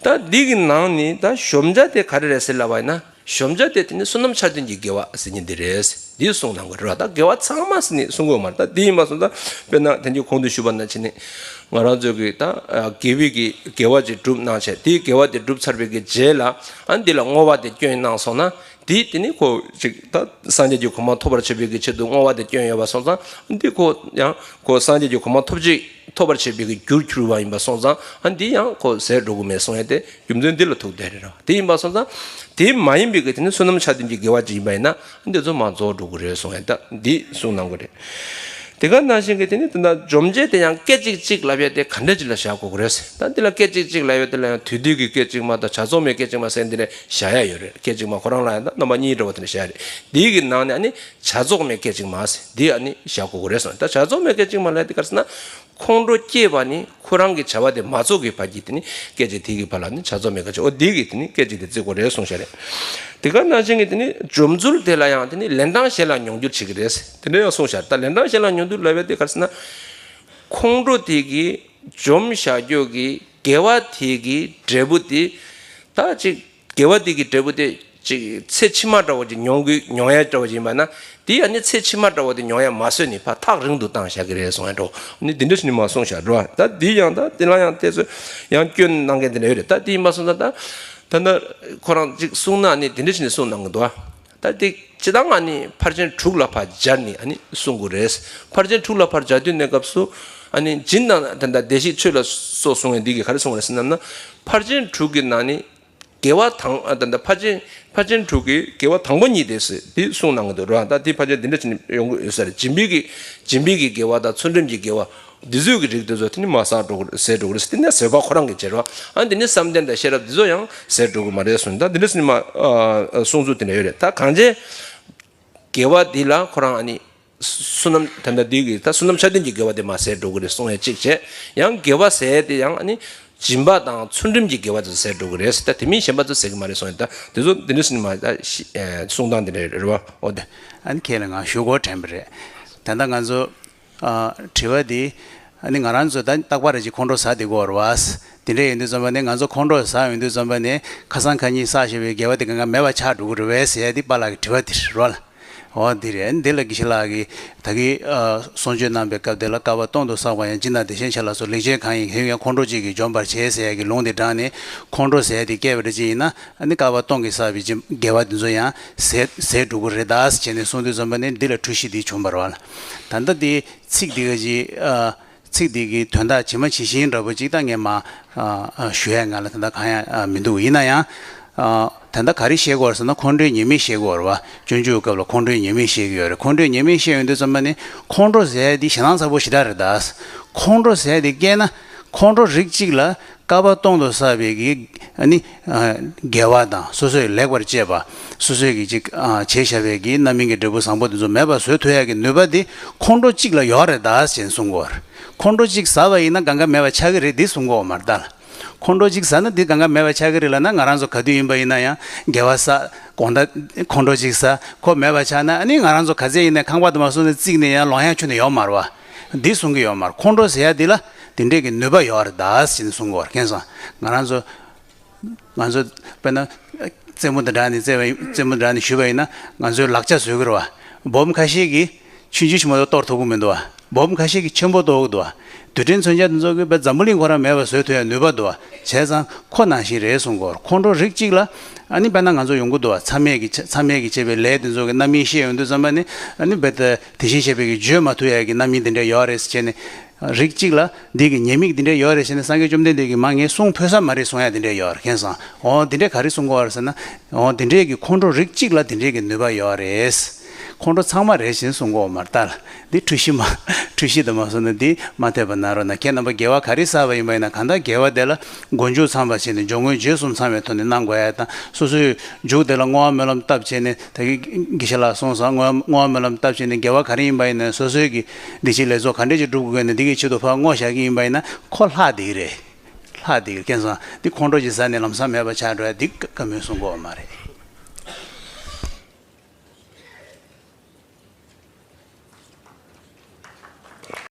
ད་འདི་གི་ནང་ནས་ད་གཞོམ་བྱ་དེ་ག་རེ་རེད་ཟེར་ལབ་པ་ཡིན་ན། གཞོམ་བྱ་དེ་དེ་ནི་བསོད་ནམས་ཆ་མཐུན་གྱི་དགེ་བ་ཟེར་མཁན་འདི་རེད། འདི་གསུང་གནང་གི་རེད་བ། ད་དགེ་བ་ཚང་མ་ཟེར་ནས་གསུང་གི་ཡོད་མ་རེད། ད་འདི་ཡིན་པ་སོང་ཙང་དཔེར་ན་དེང་དུས་གོང་དུ་ཞུས་པ་ནང་བཞིན་ནི། ང་རང་ཚོས་ཀྱི་ད་དགེ་བའི་གི་དགེ་བ་ཅིག་བསྒྲུབས་གནང་བྱས། དེའི་དགེ་བ་དེ་བསྒྲུབས་ཚར་བའི་གི་རྗེས་ལ་ཨ་འདི་ལ་བསྔོ་བ་དེ་བསྐྱོན་གནང་སོང་ན། དེ་དེ་ནི་ཁོ་ཅིག་ད་སངས་རྒྱས་ཀྱི་གོ་འཕང་ཐོབ་པར་བྱེད་པའི་གི་ཆེད་དུ་བསྔོ་བ་དེ་བསྐྱོན་ཡོད་པ་སོང་ཙང་། འདི་ཁོ་ཡང་ཁོ་སངས་རྒྱས་ཀྱི་གོ་འཕང་ཐོབ་ཅིག་ཐོབ་པར་བྱེད་པའི་གི་རྒྱུར་གྱུར་བ་ཡིན་པ་སོང་ཙང་། ཨ་འདི་ཡང་ཁོ་ཟད་འགྲོ་གི་མེད་གསུང་ཡ་དེ་རྒྱུ་མཚན་འདི་ལ་ཐུག་བསྡད་རེད་རོ། དེ་ཡིན་པ་སོང་ཙང་དེ་མ་ཡིན་པའི་གི་དེ་ནི་བསོད་ནམས་ཆ་མཐུན་གྱི་དགེ་བ་ཅིག་ཡིན་པ་ཡིན་ན། ཨ་འདི་ཚོ་མར་རྫོགས་འགྲོ་གི་རེད་གསུང་ཡ་ད་འདི་གསུང་གནང་གི་རེད། དེ་ག་ནང་བཞིན་གི་དེ་ནི་ད་ལྟ་འཇོམས་བྱེད་དེ་ཡང་སྐད་ཅིག་གཅིག་ལབ་ཡ་དེ་ག་འདྲ་ཅིག་ལ་བཞག་དགོས་ཀྱི་རེད་ཟེར། ད་འདི་ལ་སྐད་ཅིག་གཅིག་ལབ་ཡ་དེ་ལ་ཡང་དུས་མཐུན་གྱི་སྐད་ཅིག་མ་དང་བྱ་རྫོགས་མའི་སྐད་ཅིག་མ་ཟེར་འདི་ནས་བཞག་ཡ་ཡོད་རེད། སྐད་ཅིག་མ་ཁོ་རང་ལ་ཡང་ད་རྣམ་པ་གཉིས་འདྲ་བོ་དེ་ནས་བཞག་ཡ་རེད། འདིའི་གི་ནང་ནས་ཨ་ནི་བྱ་རྫོགས་མའི་སྐད་ཅིག་མ་ཟེར་འདི་ཨ་ནི་བཞག་དགོས་ཀྱི་རེད་གསུངས། ད་བྱ་རྫོགས་མའི་སྐད་ཅིག་མ་ལབ་ཡ་དེ་ག་རེ་ཟེར་ན། ཁོང་ཁྲོ་སྐྱེས་པ་ནི་ཁོ་རང་གི་བྱ་བ་དེ་མ་རྫོགས་ཀྱི་བར་གྱི་དེ་ནི་སྐད་ཅིག་དེ་གི་བར་ལ་ནི་བྱ་རྫོགས་མའི་སྐད་ཅིག་འོ་འདི་གི་དེ་ནི་སྐད་ཅིག་དེ་བརྩི་དགོས་རེད་གསུངས་བཞག་རེད། དེ་ག་ནང་བཞིན་གྱི་དེ་ནི་འཇོམས་ཚུལ་དེ་ལ་ཡང་དེ་ནི་ལན་གྲངས་གཞན་ལ་མྱོང་འགྱུར་བྱེད་ཀྱི་རེད། དེ་འདྲ་ཡང་གསུངས་བཞག་ད་ལན་གྲངས་གཞན་ལ་མྱོང་འགྱུར་ལབ་ཡ་དེ་ག་རེ་ཟེར་ན། ཁོང་ཁྲོ་དེ་གི་འཇོམས་བྱ་རྒྱུ་གི་དགེ་བ་དེ་གི་འབྲས་བུ་དེ། ད་ཅིག་དགེ་བ་དེ་གི་འབྲས་བུ་དེ་ཅིག་ཚེ་ཕྱི་མ་འདྲ་བོ་ཅིག་མྱོང་གི་མྱོང་ཡ་འདྲ་བོ་ཅིག་ཡིན་པ་ན། དེ་ཡང་ནི་ཚེ་ཕྱི་མ་འདྲ་བོ་དེ་མྱོང་ཡ་མ་བཟོས་ནས་ཕར་ཐག་རིང་དུ་བཏང་བཞག་གི་རེད་གསུང་ཡ་འདྲ་བོ་ནི་འདི་འདྲ་ཞིག་ནི་མ་གསུངས་བཞག་འགྲོ་བ། ད་འདི་ཡང་ད་དེ་ལ་ཡང་དེ་ཚོ་ཡང་སྐྱོན་གནང་མཁན་དེ་འདྲ་ཡོད་རེད། ད་དེ་ཡིན་པ་སོང་ཙང་ད་ད་ལྟ་ཁོ་རང་ཅིག་གསུང་ན་ནི་དེ་འདྲ་ཞིག་ནི་གསུང་གནང་གི་འདུག་བ། ད་དེ་སྤྱི་བཏང་ཨ་ནི་ཕར་ཕྱིན་དྲུག་ལ་ཕར་སྦྱར་ནས་ཨ་ནི་གསུང་དགོས་རེད། ཕར་ཕྱིན་དྲུག་ལ་ཕར་སྦྱར་དུས་གནས་སྐབས་སུ་ཨ་ནི་སྦྱིན་དང་ད་ལྟ་བདེ་གཤེགས་མཆོད་ལ་སོགས་གསུང་བའི་འདི་གིས་ག་རེ་གསུང་བ་རེད་ཟེར་ན། ཕར་ཕྱིན་དྲུག་གི་ནང་ནས་དགེ་བ་དང་ཨ་ད་ལྟ་ཕར་ཕྱིན་ཕར་ཕྱིན་དྲུག་གི་དགེ་བ་དང་པོ་གཉིས་དེ་ཟེར་འདི་གསུང་གནང་གི་འདུག་རེད་བ། ད་དེ་ཕལ་ཆེར་འདི་འདྲ་བྱས་ནས་ཡོང་གི་ཡོད་ས་རེད། སྦྱིན་པའི་གི་སྦྱིན་པའི་གི་དགེ་བ་དང་ཚུལ་ཁྲིམས་ཀྱི་དགེ་བ་འདི་ཚོའི་གི་རིགས་དེ་ཚོ་དེ་ནི་མར་ཟད་འགྲོ་གི་ཟད་འགྲོ་གི་རེད་ཟེར། དེ་ནི་ཟད་པ་ཁོ་རང་གི་བྱེད་རོགས། ཨ་འདི་ནི་བསམ་གཏན་དང་ཤེས་རབ་འདི་ཚོ་ཡང་ཟད་འགྲོ་གི་མ་རེད་གསུངས། ད་འདི་འདྲ་ཟེར་ནས་མ་ཨ་གསུང་ཚུལ་དེ་འདྲ་ཡོད་རེད། ད་གང་བྱས་དགེ་བ་འདི་ལ་ཁོ་རང་ཨ་ནི་བསོད་ནམས་ད་ལྟ་འདི་གི་ད་བསོད་ནམས་ཆ་མཐུན་གྱི་དགེ་བ་དེ་མར་ཟད་འགྲོ་གི་རེད་གསུང་ཡ་གཅིག་བྱས། ཡང་དགེ་བ་ཟད་དེ་ཡང་ཨ་ནི་སྦྱིན་པ་དང་ཚུལ་ཁྲིམས་ཀྱི་དགེ་བ་དེ་ཚོ་ཟད་འགྲོ་གི་རེད། ད་དེ་མིན་གཞན་པ་ཚོ་ཟད་གི་མ་རེད་གསུང་ཡ། ད་དེ་ཚོ་འདི་འདྲ་ཟེར་ནས་མ་ད་ཤི་ཨ་གསུང་སྟངས་དེ་འདྲ་ཡོད་རེད་བ། འོ་དེ། ཨ་ནི་ཁས་ལེན་ང་ཞུ་དགོས་དྲན་པ་རེད། ད་ལྟ་ང་ཚོ། ཨ་དྲི་བ་འདི། ཨ་ནི་ང་རང་ཚོ་ད་རྟག་པར་ཅིག་ཁོང་ཁྲོ་ཟ་བསྡད་ཀྱི་ཡོད་རེད་བ། དེ་འདྲ་ཡིན་དུས་ཙམ་པ་ནས་ང་ཚོ་ཁོང་ཁྲོ་ཟ་ཡོང་དུས་ཙམ་པ་ནས་ཁ་སང་ཁ་ཉིན་བསགས་བཞག་པའི་དགེ་བ་དེ་གང་ག་མེད་པ་ཆགས་འགྲོ་གི་རེད་བས་ཟེར་ཡ་འདི་པཱ་ལགས་ཀྱི་དྲི་བ་དེ་རེད་བ། འོ་འདི་རེད། འདི་ལ་དགེ་བཤེས་ལགས་ཀྱིས་ད་གིན་ཨ་གསུང་ཆོས་གནང་པའི་སྐབས་དེ་ལ་བསྐལ་པ་སྟོང་དུ་བསགས་པ་ཡང་སྦྱིན་དང་བདེ་ཆེན་ཆ་ལགས་སུ་ལེགས་སྤྱད་གང་ཡིན་དེ་ཡང་ཁོང་ཁྲོ་གཅིག་གིས་འཇོམས་པར་བྱེད་ཟེར་ཡ་གི་ལུང་དེ་དྲངས་ནས་ཁོང་ཁྲོ་ཟེར་ཡ་དེ་སྐྱེས་པ་འདྲ་ཅིག་ཡིན་ན། ཨ་ནི་བསྐལ་པ་སྟོང་གི་བསགས་པའི་སྦྱིན་དགེ་བ་དེ་ཚོ་ཡང་ཟད་ཟད་འགྲོ་གི་རེད་ད་ཟེར་བྱས་ནས་གསུངས་དུས་ཙམ་པ་ནས་འདི་ལ་འཁྲུལ་གཞི་འདི་བྱུང་བ་རེད་བ། ད་ལྟ་འདི་ཚིག་འདི་ག་ཅིག་ཨ་ཚིག་འདི་གི་དོན་དག་ཇི་མ་ཇི་བཞིན་འདྲ་པོ་ཅིག་ད་ངས་མ་ཨ་ཨ་ཞུ་ཡ་ང་ལ་ད་ལྟ་གང་ཡང་ཨ་མི་འདུག་ཡིན་ན་ཡང་ཨ་ད་ལྟ་ག་རེ་བཤད་ཀྱི་ཡོད་རེད་ཟེར་ན། ཁོང་ཁྲོའི་ཉེས་དམིགས་བཤད་ཀྱི་ཡོད་རེད་བ། སྤྱོད་འཇུག་སྐབས་ལ་ཁོང་ཁྲོའི་ཉེས་དམིགས་བཤད་ཀྱི་ཡོད་རེད། ཁོང་ཁྲོའི་ཉེས་དམིགས་བཤད་ཡོང་དུས་ཙམ་པ་ནི་ཁོང་ཁྲོ་ཟེར་ཡ་འདི་ཞེ་སྡང་ཚ་པོ་ཞེ་དྲག་རེད་ད། ཁོང་ཁྲོ་ཟེར་ཡ་འདི་སྐྱེས་ན་ཁོང་ཁྲོ་རིགས་གཅིག་ལ། བསྐལ་པ་སྟོང་དུ་བསགས་པའི་གི་ཨ་ནི་ཨ་དགེ་བ་དང་སོ་སོས་ལེགས་པར་སྤྱད་པ། སོ་སོས་གི་ཅིག་ཨ་བྱས་བཞག་པའི་གི་རྣམ་སྨིན་གྱི་འབྲས་བུ་བཟང་པོ་དེ་ཚོ་མེད་པ་བཟོ་ཐུབ་ཡ་གི་ནུས་པ་དེ་ཁོང་ཁྲོ་གཅིག་ལ་ཡོད་རེད་ད་ཅེས་གསུང་གི་ཡོད་རེད། ཁོང་ཁྲོ་གཅིག་ཟ་བ་ཡིན་ན་གང་ག་མེད་པ་ཆགས་ཀྱི་རེད་འདི་གསུང་གི་ཡོད་མ་རེད་ད། ཁོང་ཁྲོ་གཅིག་ཟ་ན་འདི་གང་ག་མེད་པ་ཆགས་ཀྱི་རེད་ལབ་ན། ང་རང་ཚོ་ག་དུས་ཡིན་པ་ཡིན་ན་ཡང་དགེ་བ་བསགས་དགོང་དག་ཁོང་ཁྲོ་གཅིག་ཟ་ཁོ་མེད་པ་ཆགས་ན། ཨ་ནི་ང་རང་ཚོ་ག་ཚད་ཡིན་ནའི་ཁང་པ་དུ་མ་སོང་ནས་བརྩིགས་ནས་ཡང་ལོང་ཡ་ཁྱོན་ནས་ཡོད་མ་རེད་བ། འདི་གསུང་གི་ཡོད་མ་རེད། ཁོང་ཁྲོ་ཟེར་ཡ་འདི་ལ་འདི་འདྲས་ཀྱི་ནུས་པ་ཡོད་རེད་ད་ཟེར་ནས་གསུང་གི་ཡོད་རེད། མཁྱེན་སོང་། ང་རང་ཚོ་ང་ཚོ་དཔེར་ན་རྩེད་མོ་དང་སྦྲགས་ནས་རྩེ་བ་ཡིན། རྩེད་མོ་དང་སྦྲགས་ནས་ཞུས་པ་ཡིན་ན་ང་ཚོའི་ལག་ཆ་བཟོ་གི་རེད་བ། སྦོམ་ཁ་ཤས་ཀྱིས་ཆུང་ཆུང་ཞིག་མ་གཏོགས་གཏོར་ཐུབ་ཀྱི་མི་འདུག་བ། སྦོམ་ཁ་ཤས་ཀྱིས་ཆེན་པོ་གཏོར་གྱི་འདུག་བ། རྡུལ་ཕྲན་མཚོན་ཆ་དེ་ཚོ་གིས་བས་འཛམ་བུ་གླིང་ཁོ་རང་མེད་པ་བཟོས་ཐུབ་ཡ་ནུས་པ་འདུག་བ། བྱས་ཙང་ཁོ་ནང་བཞིན་རེད་གསུང་གི་ཡོད། ཁོང་ཁྲོ་རིགས་གཅིག་ལ་ཨ་ནི་དཔེར་ན་ང་ཚོ་ཡོང་གི་འདུག་བ། མཚམས་མེད་ཀྱི་མཚམས་མེད་ཀྱི་བྱས་པའི་ལས་དེ་ཚོ་གི་རྣམ་སྨིན་ཤེས་ཡོང་དུས་ཙམ་པ་ནི་ཨ་ནི་བས་དེ་བཞིན་གཤེགས་པས་ཀྱིས་བརྗོད་མ་ཐུབ་ཡ་གི་རྣམ་སྨིན་དེ་འདྲ་ཡོད་རེད་ཟེར་བྱས་ནས། རིགས་གཅིག་ལ་འདི་གི་ཉེས་དམིགས་འདི་འདྲ་ཡོད་རེད་ཟེར་ནས་སངས་རྒྱས་བཅོམ་ལྡན་འདས་ཀྱིས་མ་ངས་གསུང་ཕོད་ས་མ་རེད་གསུང་ཡ་འདི་འདྲ་ཡོད་རེད། མཁྱེན་སོང་། འོ་འདི་འདྲས་ག་རེ་གསུང་གི་ཡོད་རེད་ཟེར་ན། འོ་འདི་འདྲས་ཀྱི་ཁོང་ཁྲོ་རིགས་གཅིག་ལ་འདི་འདྲས་ཀྱི་ནུས་པ་ཡོད་རེད། ཁོང་ཁྲོ་ཚང་མ་རེད་ཟེར་གསུང་གི་ཡོད་མ་རེད་ད། འདི་འཁྲུལ་གཞི་མ་འཁྲུལ་གཞི་དུ་མ་སོང་ན་འདི་མ་འཐད་པ་གནང་རོགས་གནང་། ཁྱེད་རྣམ་པ་དགེ་བ་ག་རེ་བསགས་པ་ཡིན་པ་ཡིན་ན་གང་ལྟར་དགེ་བ་དེ་ལ་མགོ་མཇུག་ཚང་བ་བྱས་ནས་སྦྱོར་དངོས་རྗེས་གསུམ་ཚང་བའི་ཐོག་ནས་གནང་དགོས་ཡ་དང་སོ་སོའི་མཇུག་དེ་ལ་བསྔོ་བ་སྨོན་ལམ་བཏབ་བྱས་ནས་ད་གི་དགེ་བཤེས་ལགས་གསུངས་སོང་། བསྔོ་བ་བསྔོ་བ་སྨོན་ལམ་བཏབ་བྱས་ནས་དགེ་བ་ག་རེ་ཡིན་པ་ཡིན་ན་སོ་སོའི་གི་འདི་ཕྱི་ལས་ཚོགས་ག་འདྲས་ཅིག་སྒྲུབ་དགོས་ན་འདི་གི་ཆེད་དུ་ཕར་བསྔོ་བཞག་གི་ཡིན་པ་ཡིན་ན་ཁོ་ལྷག་བསྡད་ཀྱི་རེད། ལྷག་བསྡད་ཀྱི་རེད། མཁྱེན་སོང་། འདི་ཁོང་ཁྲོ་ཅིག་ཟ་ནས་ལམ་སང་མེད་པ་ཆགས་འགྲོ་ཡ་འདི་བཀའ་མོལ་གསུང་གི་ཡོད་མ་རེད།